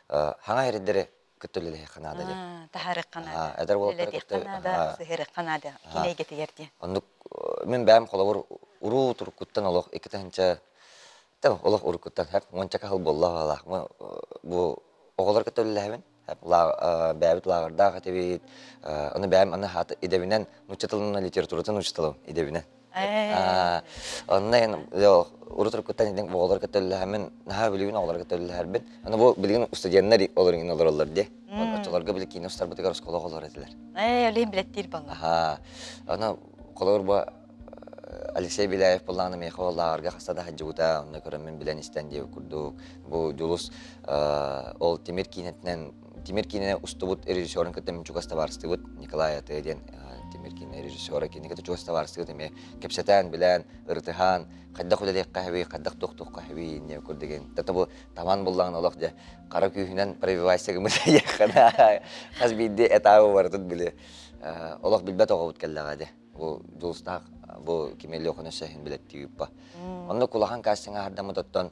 Хаҥа эрдери кытта үлэлэһиэххэ наада диэн. Таһаарыахха наада. Эдэр уолаттары кытта наада, сыһыарыахха наада. Киин эйгэтигэр диэн. Оннук мин бэйэм холобур уруу туруккуттан олох икки тыһыынча олох уруккуттан уонча каһыл буолла бу оҕолор кытта үлэлэһэбин бэйэбит лааҕырдаах этибит аны бэйэм аны хаата идэбинэн нуучча тылынан литературатын учууталым идэбинэн онно урут уруккуттан идин оҕолор кытта үлэлэһэммин наһаа билигин оҕолор кытта үлэлэһэрбин аны бу билигин студеннар олор олороллор дии оччолорго били киинэ устарбытыгар оскуола оҕолор этилэр ээ олиһин билэттиир буолла аны холобур бу. Алексей Беляев буллаҕына миэхэ ол лааҕырга хаста да сылдьыбыта, онно көрөммүн билэн истэн диэбит курдук. Бу Дьулус ол Тимир киинэтинэн Тимир киинэ устубут режиссерун кытта мин чугас табаарыстыыбыт Николай Атыа диэн Тимир киинэ режиссера кини кытта чугас табаарыстыыбыт эмиэ кэпсэтэн, билэн, ырытыһан, хайдах үлэлиэххэ хэбий, хайдах туохтуохха хэбий инниэ курдугин. Тата бу таман буллаҕын олох дьэ хара күүһүнэн пробивайся гыммыт диэххэ хас биирдии этабы барытын били олох билбэт оҕобут кэллэҕэ дии. Бу Дьулустаах бу кими Леханы сэһин билэттии ыыппа. Онно кулахан кастинг аһардаммыт оттон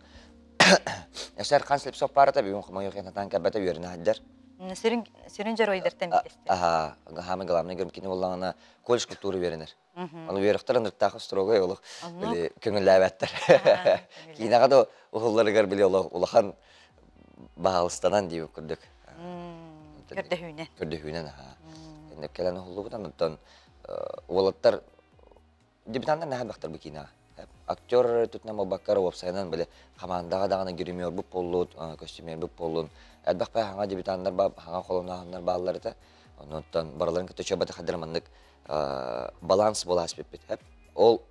Эсэр хан Слепцов паарата бүгүн хомойуох ятатаан кэлбэтэ үөрэнэ сылдьар. Сүрүн сүрүн дьоруойдартан биирдэстэрэ. Аха, хаамы главный герой кини буоллаҕына колледж культуры үөрэнэр. Аны үөрэхтэр ынырыктаах строгай олох били көҥүллээбэттэр. Киинэҕэ да уһулларыгар били олох улахан баһаалыстанан диэбит курдук. Көрдөһүүнэн. Көрдөһүүнэн аха. Инник кэлэн уһуллубут онтон уолаттар дебютаннар наһаа элбэхтэр бу киинэҕэ. Актер өттүнэн буолбакка уопсайынан били хамаандаҕа даҕаны гримербут буоллут, костюмербут буоллун. Элбэх бай хаҥа дебютаннар ба хаҥа холонааһыннар бааллар этэ. Оннуттан барыларын кытта чөбөтө хадыр маннык баланс буола аспиппит. Ол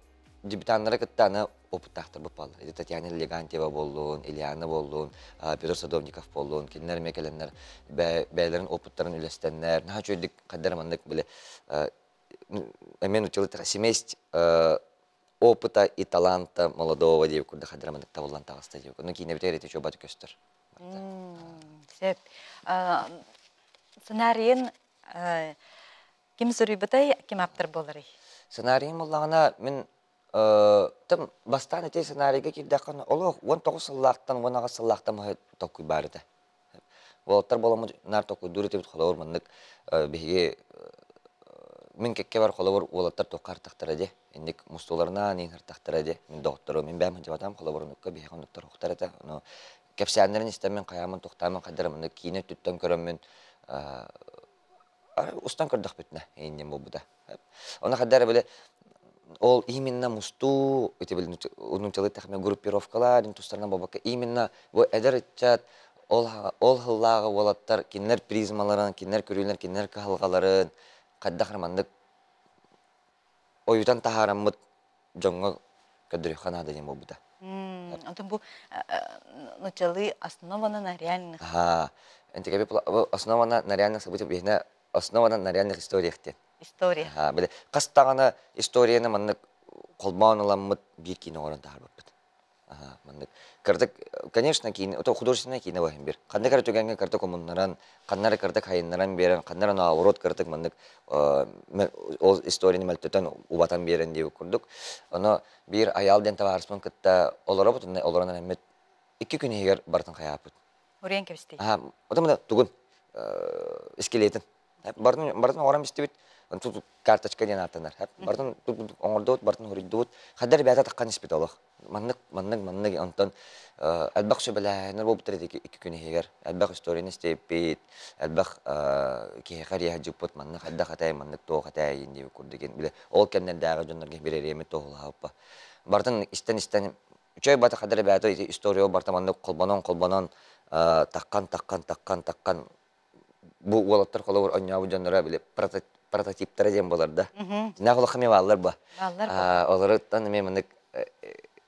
дебютаннары кытта аны опыттаахтарбыт буолла. Ити Татьяна Легантьева буоллун, Ильяна буоллун, Петр Садовников буоллун, кинилэр эмиэ кэлэннэр бэйэлэрин опыттарын үлэстэннэр, наһаа үчүгэйдик хайдах маннык били эмиэ нуччалыы семейств опыта и таланта молодого диэбит курдук хайдах маннык табыллан таҕыста диэбит. Ну киинэбитигэр ити чуобат көстөр. Сөп. Сценарийын ким суруйбутай, ким ааптар буоларый? Сценарийым буоллаҕына мин там бастаан ити сценарийга киирдэххэ олох 19 сыллаахтан 18 сыллаахтан толкуй баар этэ. Уолаттар буоламмыт наар толкуйдуур этибит холобур маннык биһиги мин кэккэбэр холобур уолаттар туохха артахтара дии инник мустууларынан иин артахтара дии мин доҕотторум мин бэйэм сылдьыбатаҕым холобур оннукка биһиэхэ оннуктар охтор этэ ону кэпсээннэрин истэммин хайааммын тохтооммун хайдах маннык киинэ өттүттэн көрөммүн устан көрдөхпүтүнэ иннин буолбута Оны хайда эрэ били ол именно мустуу ити били нууччалыы тэхме группировкалар тустарынан буолбакка именно бу эдэр ыччат ол ол сыллааҕы уолаттар кинилэр призмаларын кинилэр көрүүлэр кинилэр кыһалҕаларын хайдах эрэ маннык ойутан таһаараммыт дьоҥҥо көрдөрүөххэ наада диэн буолбута. Онтон бу нууччалыы основана на реальных. Ага. Основана на реальных событиях биһиэнэ основана на реальных историях диэн. История. Били хас даҕаны историяны маннык холбоон ыламмыт биир киинэ оҥорон таһаарбыппыт. Маннык кырдык, конечно, киинэ, это художественное киинэ баһын бир. Ханнык эрэ түгэҥҥэ кырдык омуннаран, ханна эрэ кырдык хайыннаран биэрэн, ханна эрэ наоборот кырдык маннык ол историяны мөлтөтөн убатан биэрэн диэбит курдук. Ону биир Айаал диэн табаарыспын кытта олоробут, олорон эрэммит 2 күн иһигэр барытын хайааппыт. Уруйан кэбистий. Ота тугун скелетин. Бартын бартын оҥорон истибит. Тут карточка диэн ааттанар. Бартын оҥордубут, бартын хоруйдубут. Хаддар ребята таххан испит олох. Маннык, маннык, маннык. Онтон элбэх сүбэлээһиннэр буолбуттар 2 күн иһигэр. Элбэх историяны истибиппит, элбэх киһиэхэ эрийэ маннык хайдах этэй, маннык туох этэй диэбит курдук. Бile ол кэмнэрдээҕи дьоннорго бир эриэмит туоһулаһаппа. Бартын истэн-истэн үчүгэй бата хаддар ребята история барта маннык холбонон-холбонон таххан, таххан, таххан, таххан бу уолаттар холобур онньообут дьонноро били прототиптара диэн буолар да. Дьиҥнээх олоххо эмиэ бааллар ба. Олоруттан эмиэ маннык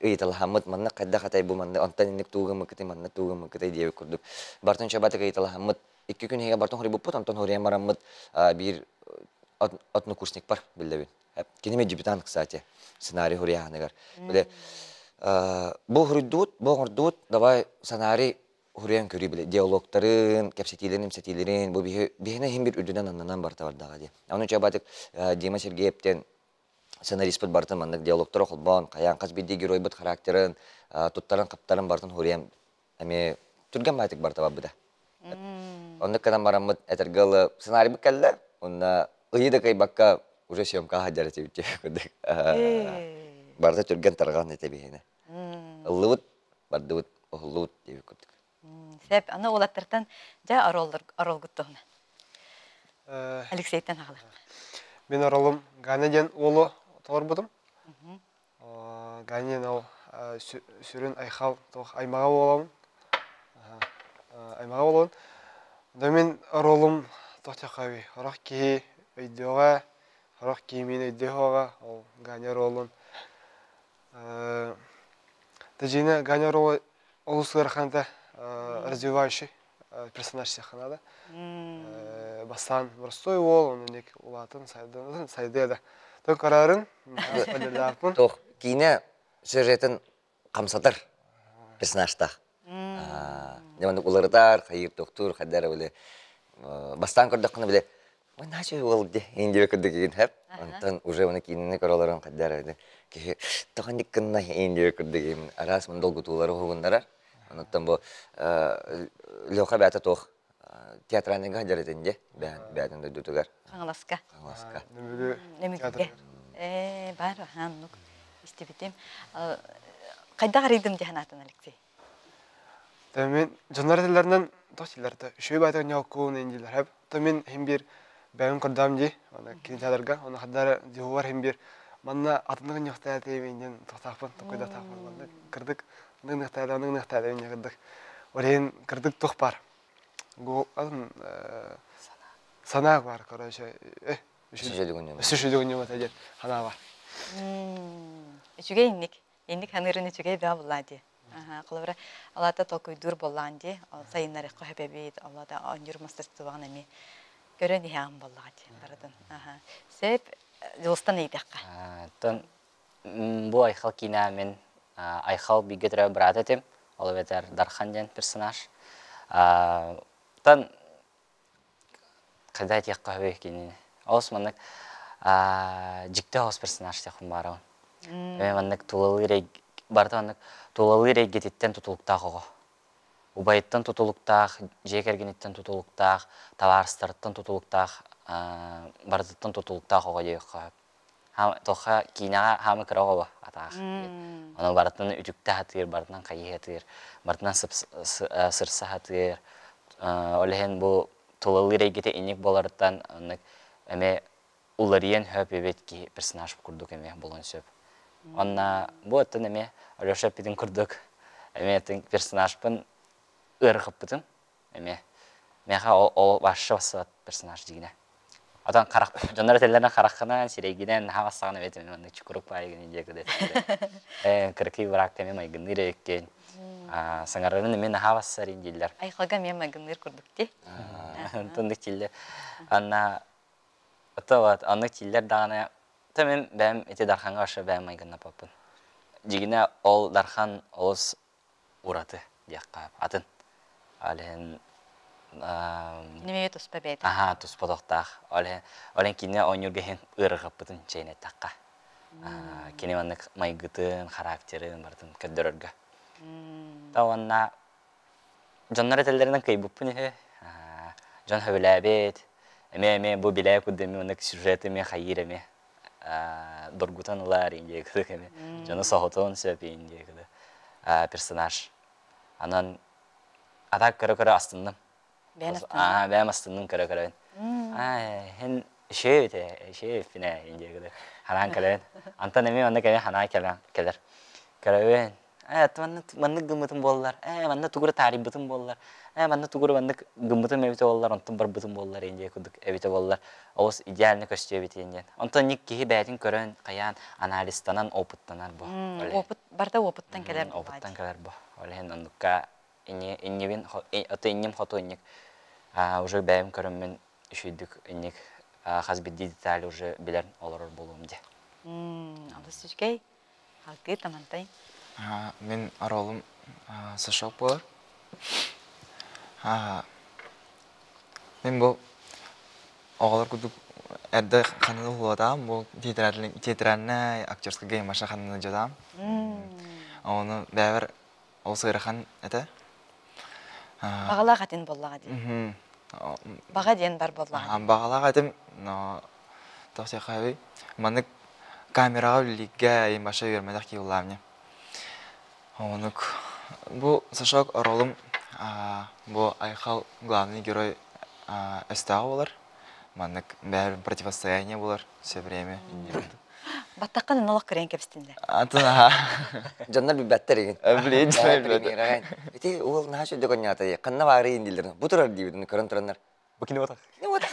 ыйыталаһаммыт маннык хайдах атай бу маннык онтон инник туугаммыккытый маннык туугаммыккытый диэбит курдук бартын чабатык ыйыталаһаммыт 2 күн иһигэр бартын хоруйбуппут онтон хоруйан бараммыт биир однокурсникпар биллэбин кини эмиэ дебютант кстати сценарий хоруйааһыныгар били бу хоруйдуут бу оҥордуут давай сценарий Уһуруйан көрүү били диалогтарын, кэпсэтиилэрин, имсэтиилэрин бу биһи биһиэнэ иһин бир үрдүнэн аннынан барыта бардаҕа дии. Ону чабатык Дима Сергеевтен сценариспыт барытын маннык диалогтары холбоон, хайаан хас биирдии геройбут характерын, туттарын-хаптарын барытын уһуруйан эмиэ түргэн баайтык барыта барбыта. Оннук гынан бараммыт этэргэ ылы сценарийбыт кэллэ, уонна ыйы да кыайбакка уже съемкаҕа сылдьар этибит курдук. Барыта түргэн тарҕан этэ биһиэнэ. Ыллыбыт, бардыбыт, уһуллубут диэбит курдук. Сөп, аны уолаттартан дьэ оролгут туһунан. Алексейтан аҕалар. Мин оролум Ганя диэн уолу толорбутум. Ганя диэн ол сүрүн айхал туох аймаҕа буолабын. Аймаҕа буолабын. Да мин оролум туох диэххэ Орох киһи өйдүөҕэ, орох киһи миин өйдүө суоҕа. Ол Ганя оролун. Тажина Ганя оруола олус ыарахан этэ, развивающий персонаж сиэххэ наада. Бастаан простой уол, онон ник улаатын сайдыа да. Тон карарын, спойлердаахпын. Туох киинэ сюжетын хамсатар персонажтаах. Дьэ маннык уларытар, хайыыр тохтуур, хайдара били бастаан көрдөххүнэ били ой наача уол ди индия курдук игин хэп онтон уже оны киинини көрөлөрөн хайдара киһи тоҕо гынна индия курдук игин араас мын долгутуулары уһугуннарар онуттан бу Леха бээтэ туох театральныйга дьарытын дьэ бээтин дойдутугар Хаҥаласка Хаҥаласка Нөмүгүгэ ээ баар оннук истибитим хайдах арыйдым дии санаатын Алексей Мин дьоннор этэллэринэн туох дииллэр да үчүгэй баайдык ньооккуун ин дииллэр хэп то мин иһин биир бэйэм көрдөм дии аны кинотеатрга оны хаддара дьуһугар иһин биир манна атыннык ньохтаатыйым диэн тохтаахпын токуйдатаахпын манна кырдык ыннык ныхтаата ыннык ныхтаата инньэ кырдык ол иһин кырдык туох баар атын санаа баар короче үчүгэй диэн санаа баар үчүгэй инник инник саныырын үчүгэй баа буллаа дии холобура алата толкуйдуур буоллаан дии сайыннарыахха сөп эбит олата оонньуур мастерствоҕын эмиэ көрөн иһэҕин буоллаҕа дии барытын сөп дьулустан ыйытыахха Оттон бу Айхал киинэ мин Айхал бииргэ төрөөбүт быраат этим ол эбэтэр Дархан диэн персонаж Оттон Когда этиэххэ сөбүй кинини? Олус маннык дьикти оҕус персонаж диэхпин баарабын. Эмиэ маннык тулалыыр барыта маннык тулалыыр эйгэтиттэн тутулуктаах оҕо. Убайыттан тутулуктаах, дьиэ кэргэниттэн тутулуктаах, табаарыстарыттан тутулуктаах, барытыттан тутулуктаах оҕо диэххэ сөп. Туохха киинэҕэ хаамы кыра оҕо атаах. Ону барытын үтүктэ сатыыр, барытынан хайыы сатыыр, барытынан сырса сатыыр. Ол иһин бу тулалыыр эйгэтэ инник буоларыттан оннук эмиэ уларыйан сөп эбит киһи персонаж курдук эмиэ буолуон сөп. Онна бу оттон эмиэ Алеша эппитин курдук эмиэ персонажпын ыарырҕаппытым эмиэ миэхэ ол вообще бассыбат персонаж дигинэ. Отон харах дьоннор этэллэринэн хараххынан, сирэйгинэн наһаа бассаҕына эбит маннык чукурук баайыгын диэки да кыракый быраакка эмиэ майгынныыр эбиккин. Саҥарарын эмиэ наһаа бассар дииллэр. Айхалга эмиэ майгынныыр курдук дии. Онтон тиллер. Анна вот оннук тиллер даҕаны та мен бэйэм ити Дархаҥҥа вообще бэйэм майгыннаппаппын. Дьигинэ ол Дархан олус ураты диэххэ атын. Ол иһин Кинимэйэ туспа бэйэтэ. Аха, туспа тохтаах. Ол иһин ол иһин кинини оонньуурга иһин ыарырҕаппытын чэйин эттэххэ. Кини маннык майгытын, характерын барытын көрдөрөргө. Та уонна дьоннор этэллэринэн кыайбыппын үһү. Дьон сөбүлээбит. Эмиэ эмиэ бу билээ курдук эмиэ маннык сюжет эмиэ хайыыр эмиэ доргутан ылар индия кыдык эми дьону соһутуон сөп индия кыды персонаж анан атак көрө-көрө астынным бэйэм астынным көрө-көрөбүн һин шеевите шеевпине индия кыды ханаан кэлэбин антон эми маннык эми ханаа кэлэр көрөбүн Ээ, маннык гыммытым буоллар, ээ, манна тугу эрэ таарыйбытым буоллар, ээ, манна тугу эрэ маннык гыммытым эбитэ буоллар, онтон барбытым буоллар диэн курдук эбитэ буоллар, олус идеально көстүө эбит диэн. Онтон ник киһи бэйэтин көрөн, хайаан, анализтанан, опыттанар бу. Опыт, барыта опыттан кэлэр Опыттан кэлэр бу. Ол иһин оннукка иннибин, ото инним хоту инник уже бэйэм көрөммүн үчүйдүк инник хас биирдии детали уже билэр олорор буолуом дии. Олус үчүгэй. Алгыы Тамантай. Мин оруолум Сашок буолар. Мин бу оҕолор курдук эрдэ ханна уһулатаам, бу театральнай актерскай геймаша ханна дьатаам. Ону бэйэбэр ол сыарахан этэ. Баҕалаах этин буоллаҕа дии. Баҕа диэн бар буоллаҕа. Баҕалаах этим, но тоҕ маннык камераҕа үлэлииргэ маша үөрмэтэх киһи улаамньа. Онук бу Сашок оролум бу Айхал главный герой өстөөҕө буолар. Маннык бэйэр противостояние буолар все время. Баттаххын олох кырыйан кэбистиннэр. Атын аха. Дьоннор билбэттэр игин. Блин, билбэттэр. Ити уол наһаа сүрдэ коннята ханна баарый дииллэр. Бу турар диибит, көрөн тураннар. Бу кини отах. Кини отах.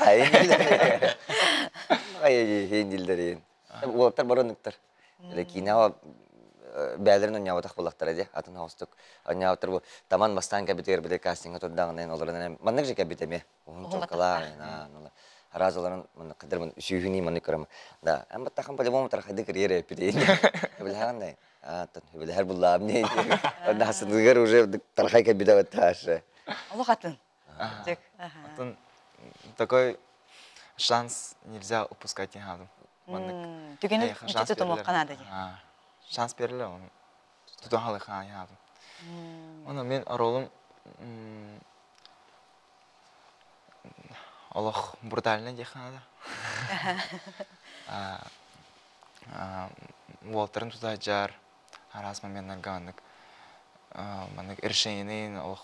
Ай дииллэр. Уолаттар баранныктар. Киинэҕэ бээлэрин онньооботох буллахтара дии. Атын оҕустук онньообуттар бу таман бастаан кэбитигэр били кастиҥҥа турдаҕына олорон маннык же кэбит эмиэ. Уһун чолкалаах Раз олорон маннык кыдыр сүүһүнүү маннык көрөм. Да, эн баттахан по-любому тархайды кырыйар эппит. Билэһэн да. А, билэһэр буллаам не. Насыныгар уже тархай кэбитэ баттаашы. Олох атын. Атын такой шанс нельзя упускать не надо. Түгэни мүччү тутумуохха наада дии. Шанс бериле оны. Тутан халыха яадым. Оны мен ролум олох брутально диэххэ наада. Уолтарын тута дьар араас моменнарга маннык маннык решениени олох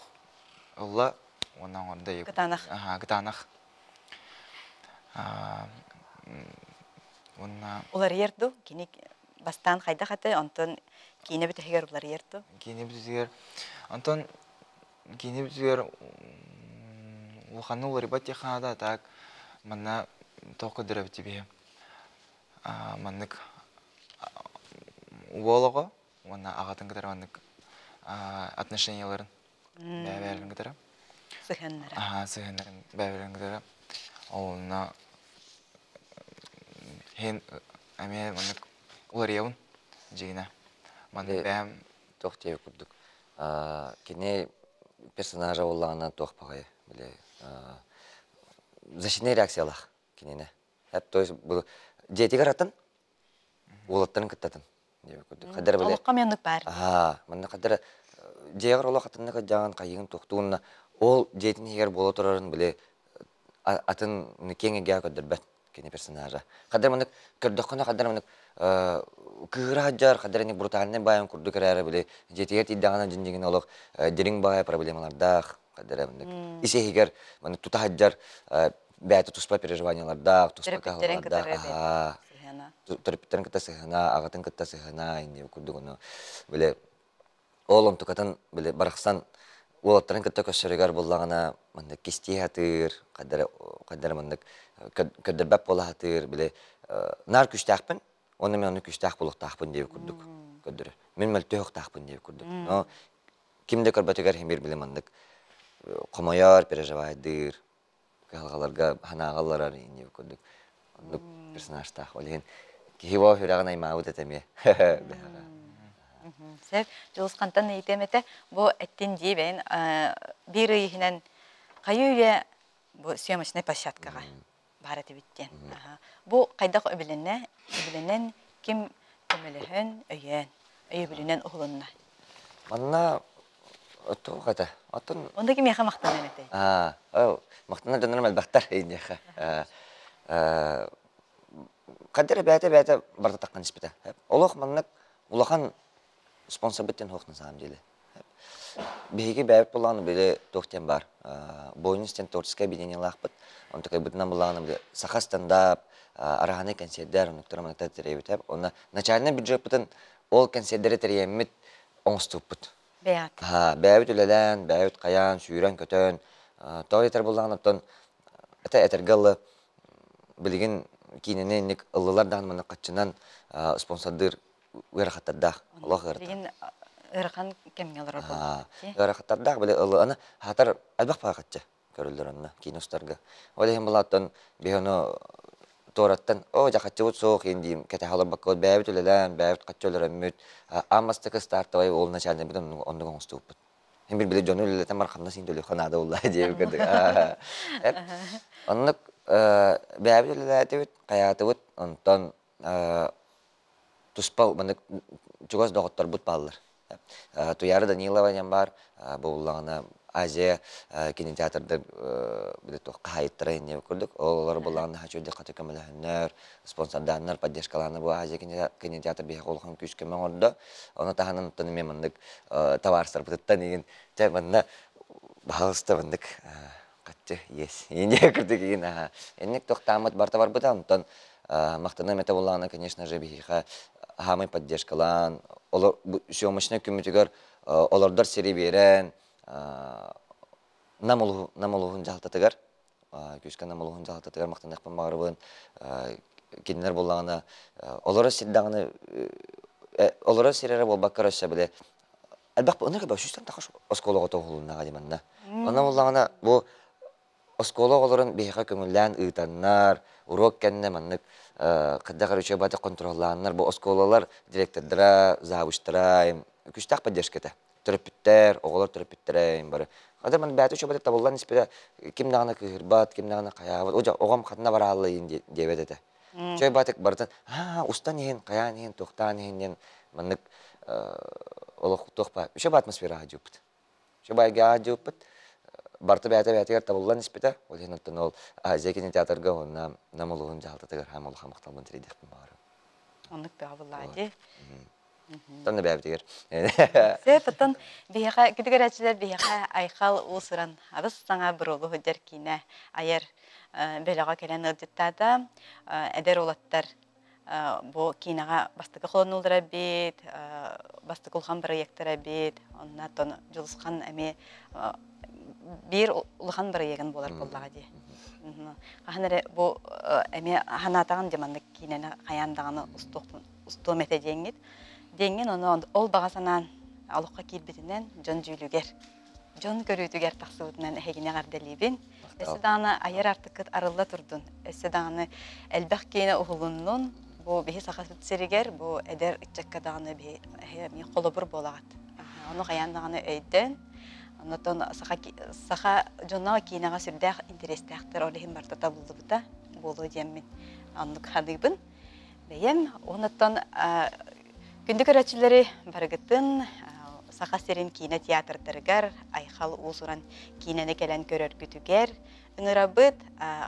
ылла уонна оҥордо Кытаанах. Кытаанах. Уонна Уларыйар дуу? Кини бастаан хайдах этэй, онтон киинэ бүтэһигэр уларыйар дуу? Киинэ бүтүтүгэр онтон киинэ бүтүгэр улаханнык уларыйбат диэххэ наада, так манна туох көрдөрөбүт тибиһи маннык уол оҕо уонна аҕатын кытары маннык отношенияларын бэйэ-бэйэлэрин кытары сыһыаннара аhaa сыһыаннарын бэйэ-бэйэлэрин кытары онно иһин эмиэ маннык уларыйабын дьиҥинэ маннык бэйэм туох диэбит курдук кини персонажа буоллаҕына туох баҕайы били защитнай реакциялаах кинини то есть дьиэтигэр атын уолаттарын кыттатын диэбит олоххо маннык баар аа манна хадара дьиэҕэр олох атыннык ыдьаҕын хайыгын туохтуунна ол дьиэтин иһигэр буола турарын били атын киэҥ эйгэҕэ көрдөрбөт кини персонажа. Хаддар маннык көрдөххүнэ хаддар маннык кыыһыра сылдьар, хаддар ини брутальнай баайын курдук эрээри били дьиэтигэр тиийдэҕинэ дьин-дьиҥин олох дириҥ баайа проблемалардаах, хаддар маннык ис иһигэр маннык тута сылдьар бэйэтэ туспа переживаниялардаах, туспа кыһалҕалардаах, төрөппүттэрин кытта сыһыана, аҕатын кытта сыһыана инни курдук ону били Ол онтукатын били барахсан уолаттарын кытта көрсөрүгэр буллаҕына маннык кистии сатыыр, хайдара хайдара маннык көрдөрбөт буола сатыыр, били наар күүстээхпин, уонна мен ону күүстээх буолуохтаахпын диэбит курдук көрдөрөр. Мин мөлтөөхтаахпын диэбит курдук. Но ким да көрбөтүгэр химир били маннык хомойор, переживайдыыр, кыһалҕаларга санааҕа ылларар инниэбит курдук оннук персонажтаах. Ол иһин киһи боо сүрэҕин аймаабыт этэ эмиэ. Сөп. Дьулусхантан ыйытыам этэ. Бу эттин дии бэйэн биир ый иһинэн хайыы үйэ бу съемочнай площадкаҕа баар этибит диэн. Бу хайдах үбүлэнэ, үбүлэнэн ким көмөлөһөн, өйөөн, өйөбүлүнэн уһулунна? Манна туох этэ? Оттон Онда кимиэхэ махтанан этэй? Аа, махтанар дьоннорум элбэхтэр инниэхэ. Ханна эрэ бэйэтэ-бэйэтэ барыта таххан испитэ. Олох маннык улахан спонсорбыт диэн суох на самом деле. Биһиги бэйэбит буллаҕына били туох диэн баар Бойнус диэн творческое объединениелаахпыт. Онтукайбытынан буллаҕына били саха стендап, араһаны кэнсиэрдэр, оннуктара манныктар тэрийэбит. Онно начальнай бюджеппытын ол кэнсиэрдэри тэрийэммит оҥостубуппут. Бэйэҕит. Бэйэбит үлэлээн, бэйэбит хайаан, сүүрэн-көтөн, тоҕо диэтэр буллаҕына оттон это этэргэ ылы билигин киинэни инник ыллылар даҕаны маннык хаччынан спонсордыыр ыарахаттардаах олох ыарахан. Билигин ыарахан кэмҥэ олорор буоллахпыт дии. Ыарахаттардаах били ылы аны хаатар элбэх баҕа хаччы көрүллэр онно киинэ устарга. Ол иһин булааттан биһи ону туораттан оо дьэ хаччыбыт суох иин диим кэтэһэ олорбокко бэйэбит үлэлээн бэйэбит хаччы өлөрөммүт аан бастакы стартовай ол начальникпыт оннук оҥостубуппут. Мин били дьону үлэлэтэн бар хамнас иин төлүөххэ наада буолла диэбит курдук. Оннук бэйэбит үлэлээтибит, хайаатыбыт, онтон туспа маннык чугас доҕотторбут бааллар. Туйаара Данилова диэн баар, буоллаҕына Азия кинотеатрдар хаһаайыттара инниэ курдук. Ол олор буоллаҕына үчүгэйдик хата көмөлөһөннөр, спонсордааннар, поддержкалааннар бу Азия кинотеатр биһиэхэ улахан күүс-көмө оҥордо. Ону таһынан оттон эмиэ маннык табаарыстарбытыттан игин чэ манна баһаалыста маннык хаччы иэс иинэ курдук игин аха инник тохтааммыт барта барбыта онтон махтаныам этэ буоллаҕына конечно же биһиэхэ хаамай поддержкалаан олор съемочнай күммүтүгэр олордор сири биэрэн Нам улууһун Нам улууһун дьаһалтатыгар күүскэ Нам улууһун дьаһалтатыгар махтаныахпын баҕарабын кинилэр буоллаҕына олорор сирдэҕинэ. Олорор сир эрэ буолбакка өссө били элбэх онно кэбэ сүүстэн тахса оскуолаҕа тоһулуннаҕа дии манна. Онно буоллаҕына бу оскуола оҕолорун биһиэхэ көҥүллээн ыытаннар, уруок кэннэ маннык хайдах эрэ үчүгэй баҕайытык хонтуруоллааннар бу оскуолалар директордара, завучтара күстээх поддержката. Төрөппүттэр, оҕолор төрөппүттэрэ бары. Хата маны бэйэтэ үчүгэй табыллан испитэ ким даҕаны кыыһырбат, ким даҕаны хайаабат. О дьэ оҕом ханна бараалла диэбэт этэ. Чой баатык барытын аа устан иһин, хайаан иһин, туохтаан иһин диэн маннык олох туох баа үчүгэй атмосфераҕа дьыыппыт. Үчүгэй байга дьыыппыт. Барыта бэйэтэ бэйэтигэр табыллан испитэ. Ол иһин оттон ол Азия кинотеатрга уонна Нам улууһун дьаһалтатыгар хаам улахан махталбын тириэрдиэхпин баҕарабын. Оннук бөҕө буоллаҕа дии. Тонна бэйэбитигэр. Сөп, оттон биһиэхэ күтүгэрээччилэр биһиэхэ Айхал уус-уран абыс саҥа буруолу сылдьар киинэ айар бөлөҕө кэлэн ыалдьыттаата. Эдэр уолаттар бу киинэҕэ бастакы холонуулара эбит, бастакы улахан бырайыактара эбит. Онно оттон Дьулусхан эмиэ биир улахан бырайыагын буолар буоллаҕа дии. Хаһан эрэ бу эмиэ санаатаҕын дии маннык киинэни хайаан даҕаны устуохпун устуом этэ диэҥҥит. Диэҥҥин ону ол баҕа санаан олоххо киирбитинэн дьон дьүүлүгэр, дьон көрүүтүгэр тахсыбытынан эһигини эҕэрдэлиибин. Өссө даҕаны айар артыккыт арылла турдун. Өссө даҕаны элбэх киинэ уһулуннун. Бу биһи Саха сиригэр бу эдэр ыччакка даҕаны биһи эмиэ холобур буолаҕыт. Ону хайаан даҕаны өйдөөн, оннотон саха, саха дьоно киинэҕэ сүрдээх интэриэстээхтэр, ол иһин барыта табыллыбыта буолуо диэммин оннук саныыбын. Бэйэм онуттан күндү көрөөччүлэри барыгытын Саха сирин киинэ театрдарыгар Айхал уус-уран киинэни кэлэн көрөргүтүгэр ыҥырабыт,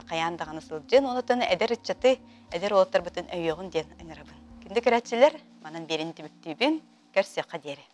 хайаан даҕаны сылдьын, онуттан эдэр ыччаты, эдэр уолаттарбытын өйүөҕүн диэн ыҥырабын. Күндү көрөөччүлэр, манан биэрин түмүктүүбүн, көрсүөххэ диэри.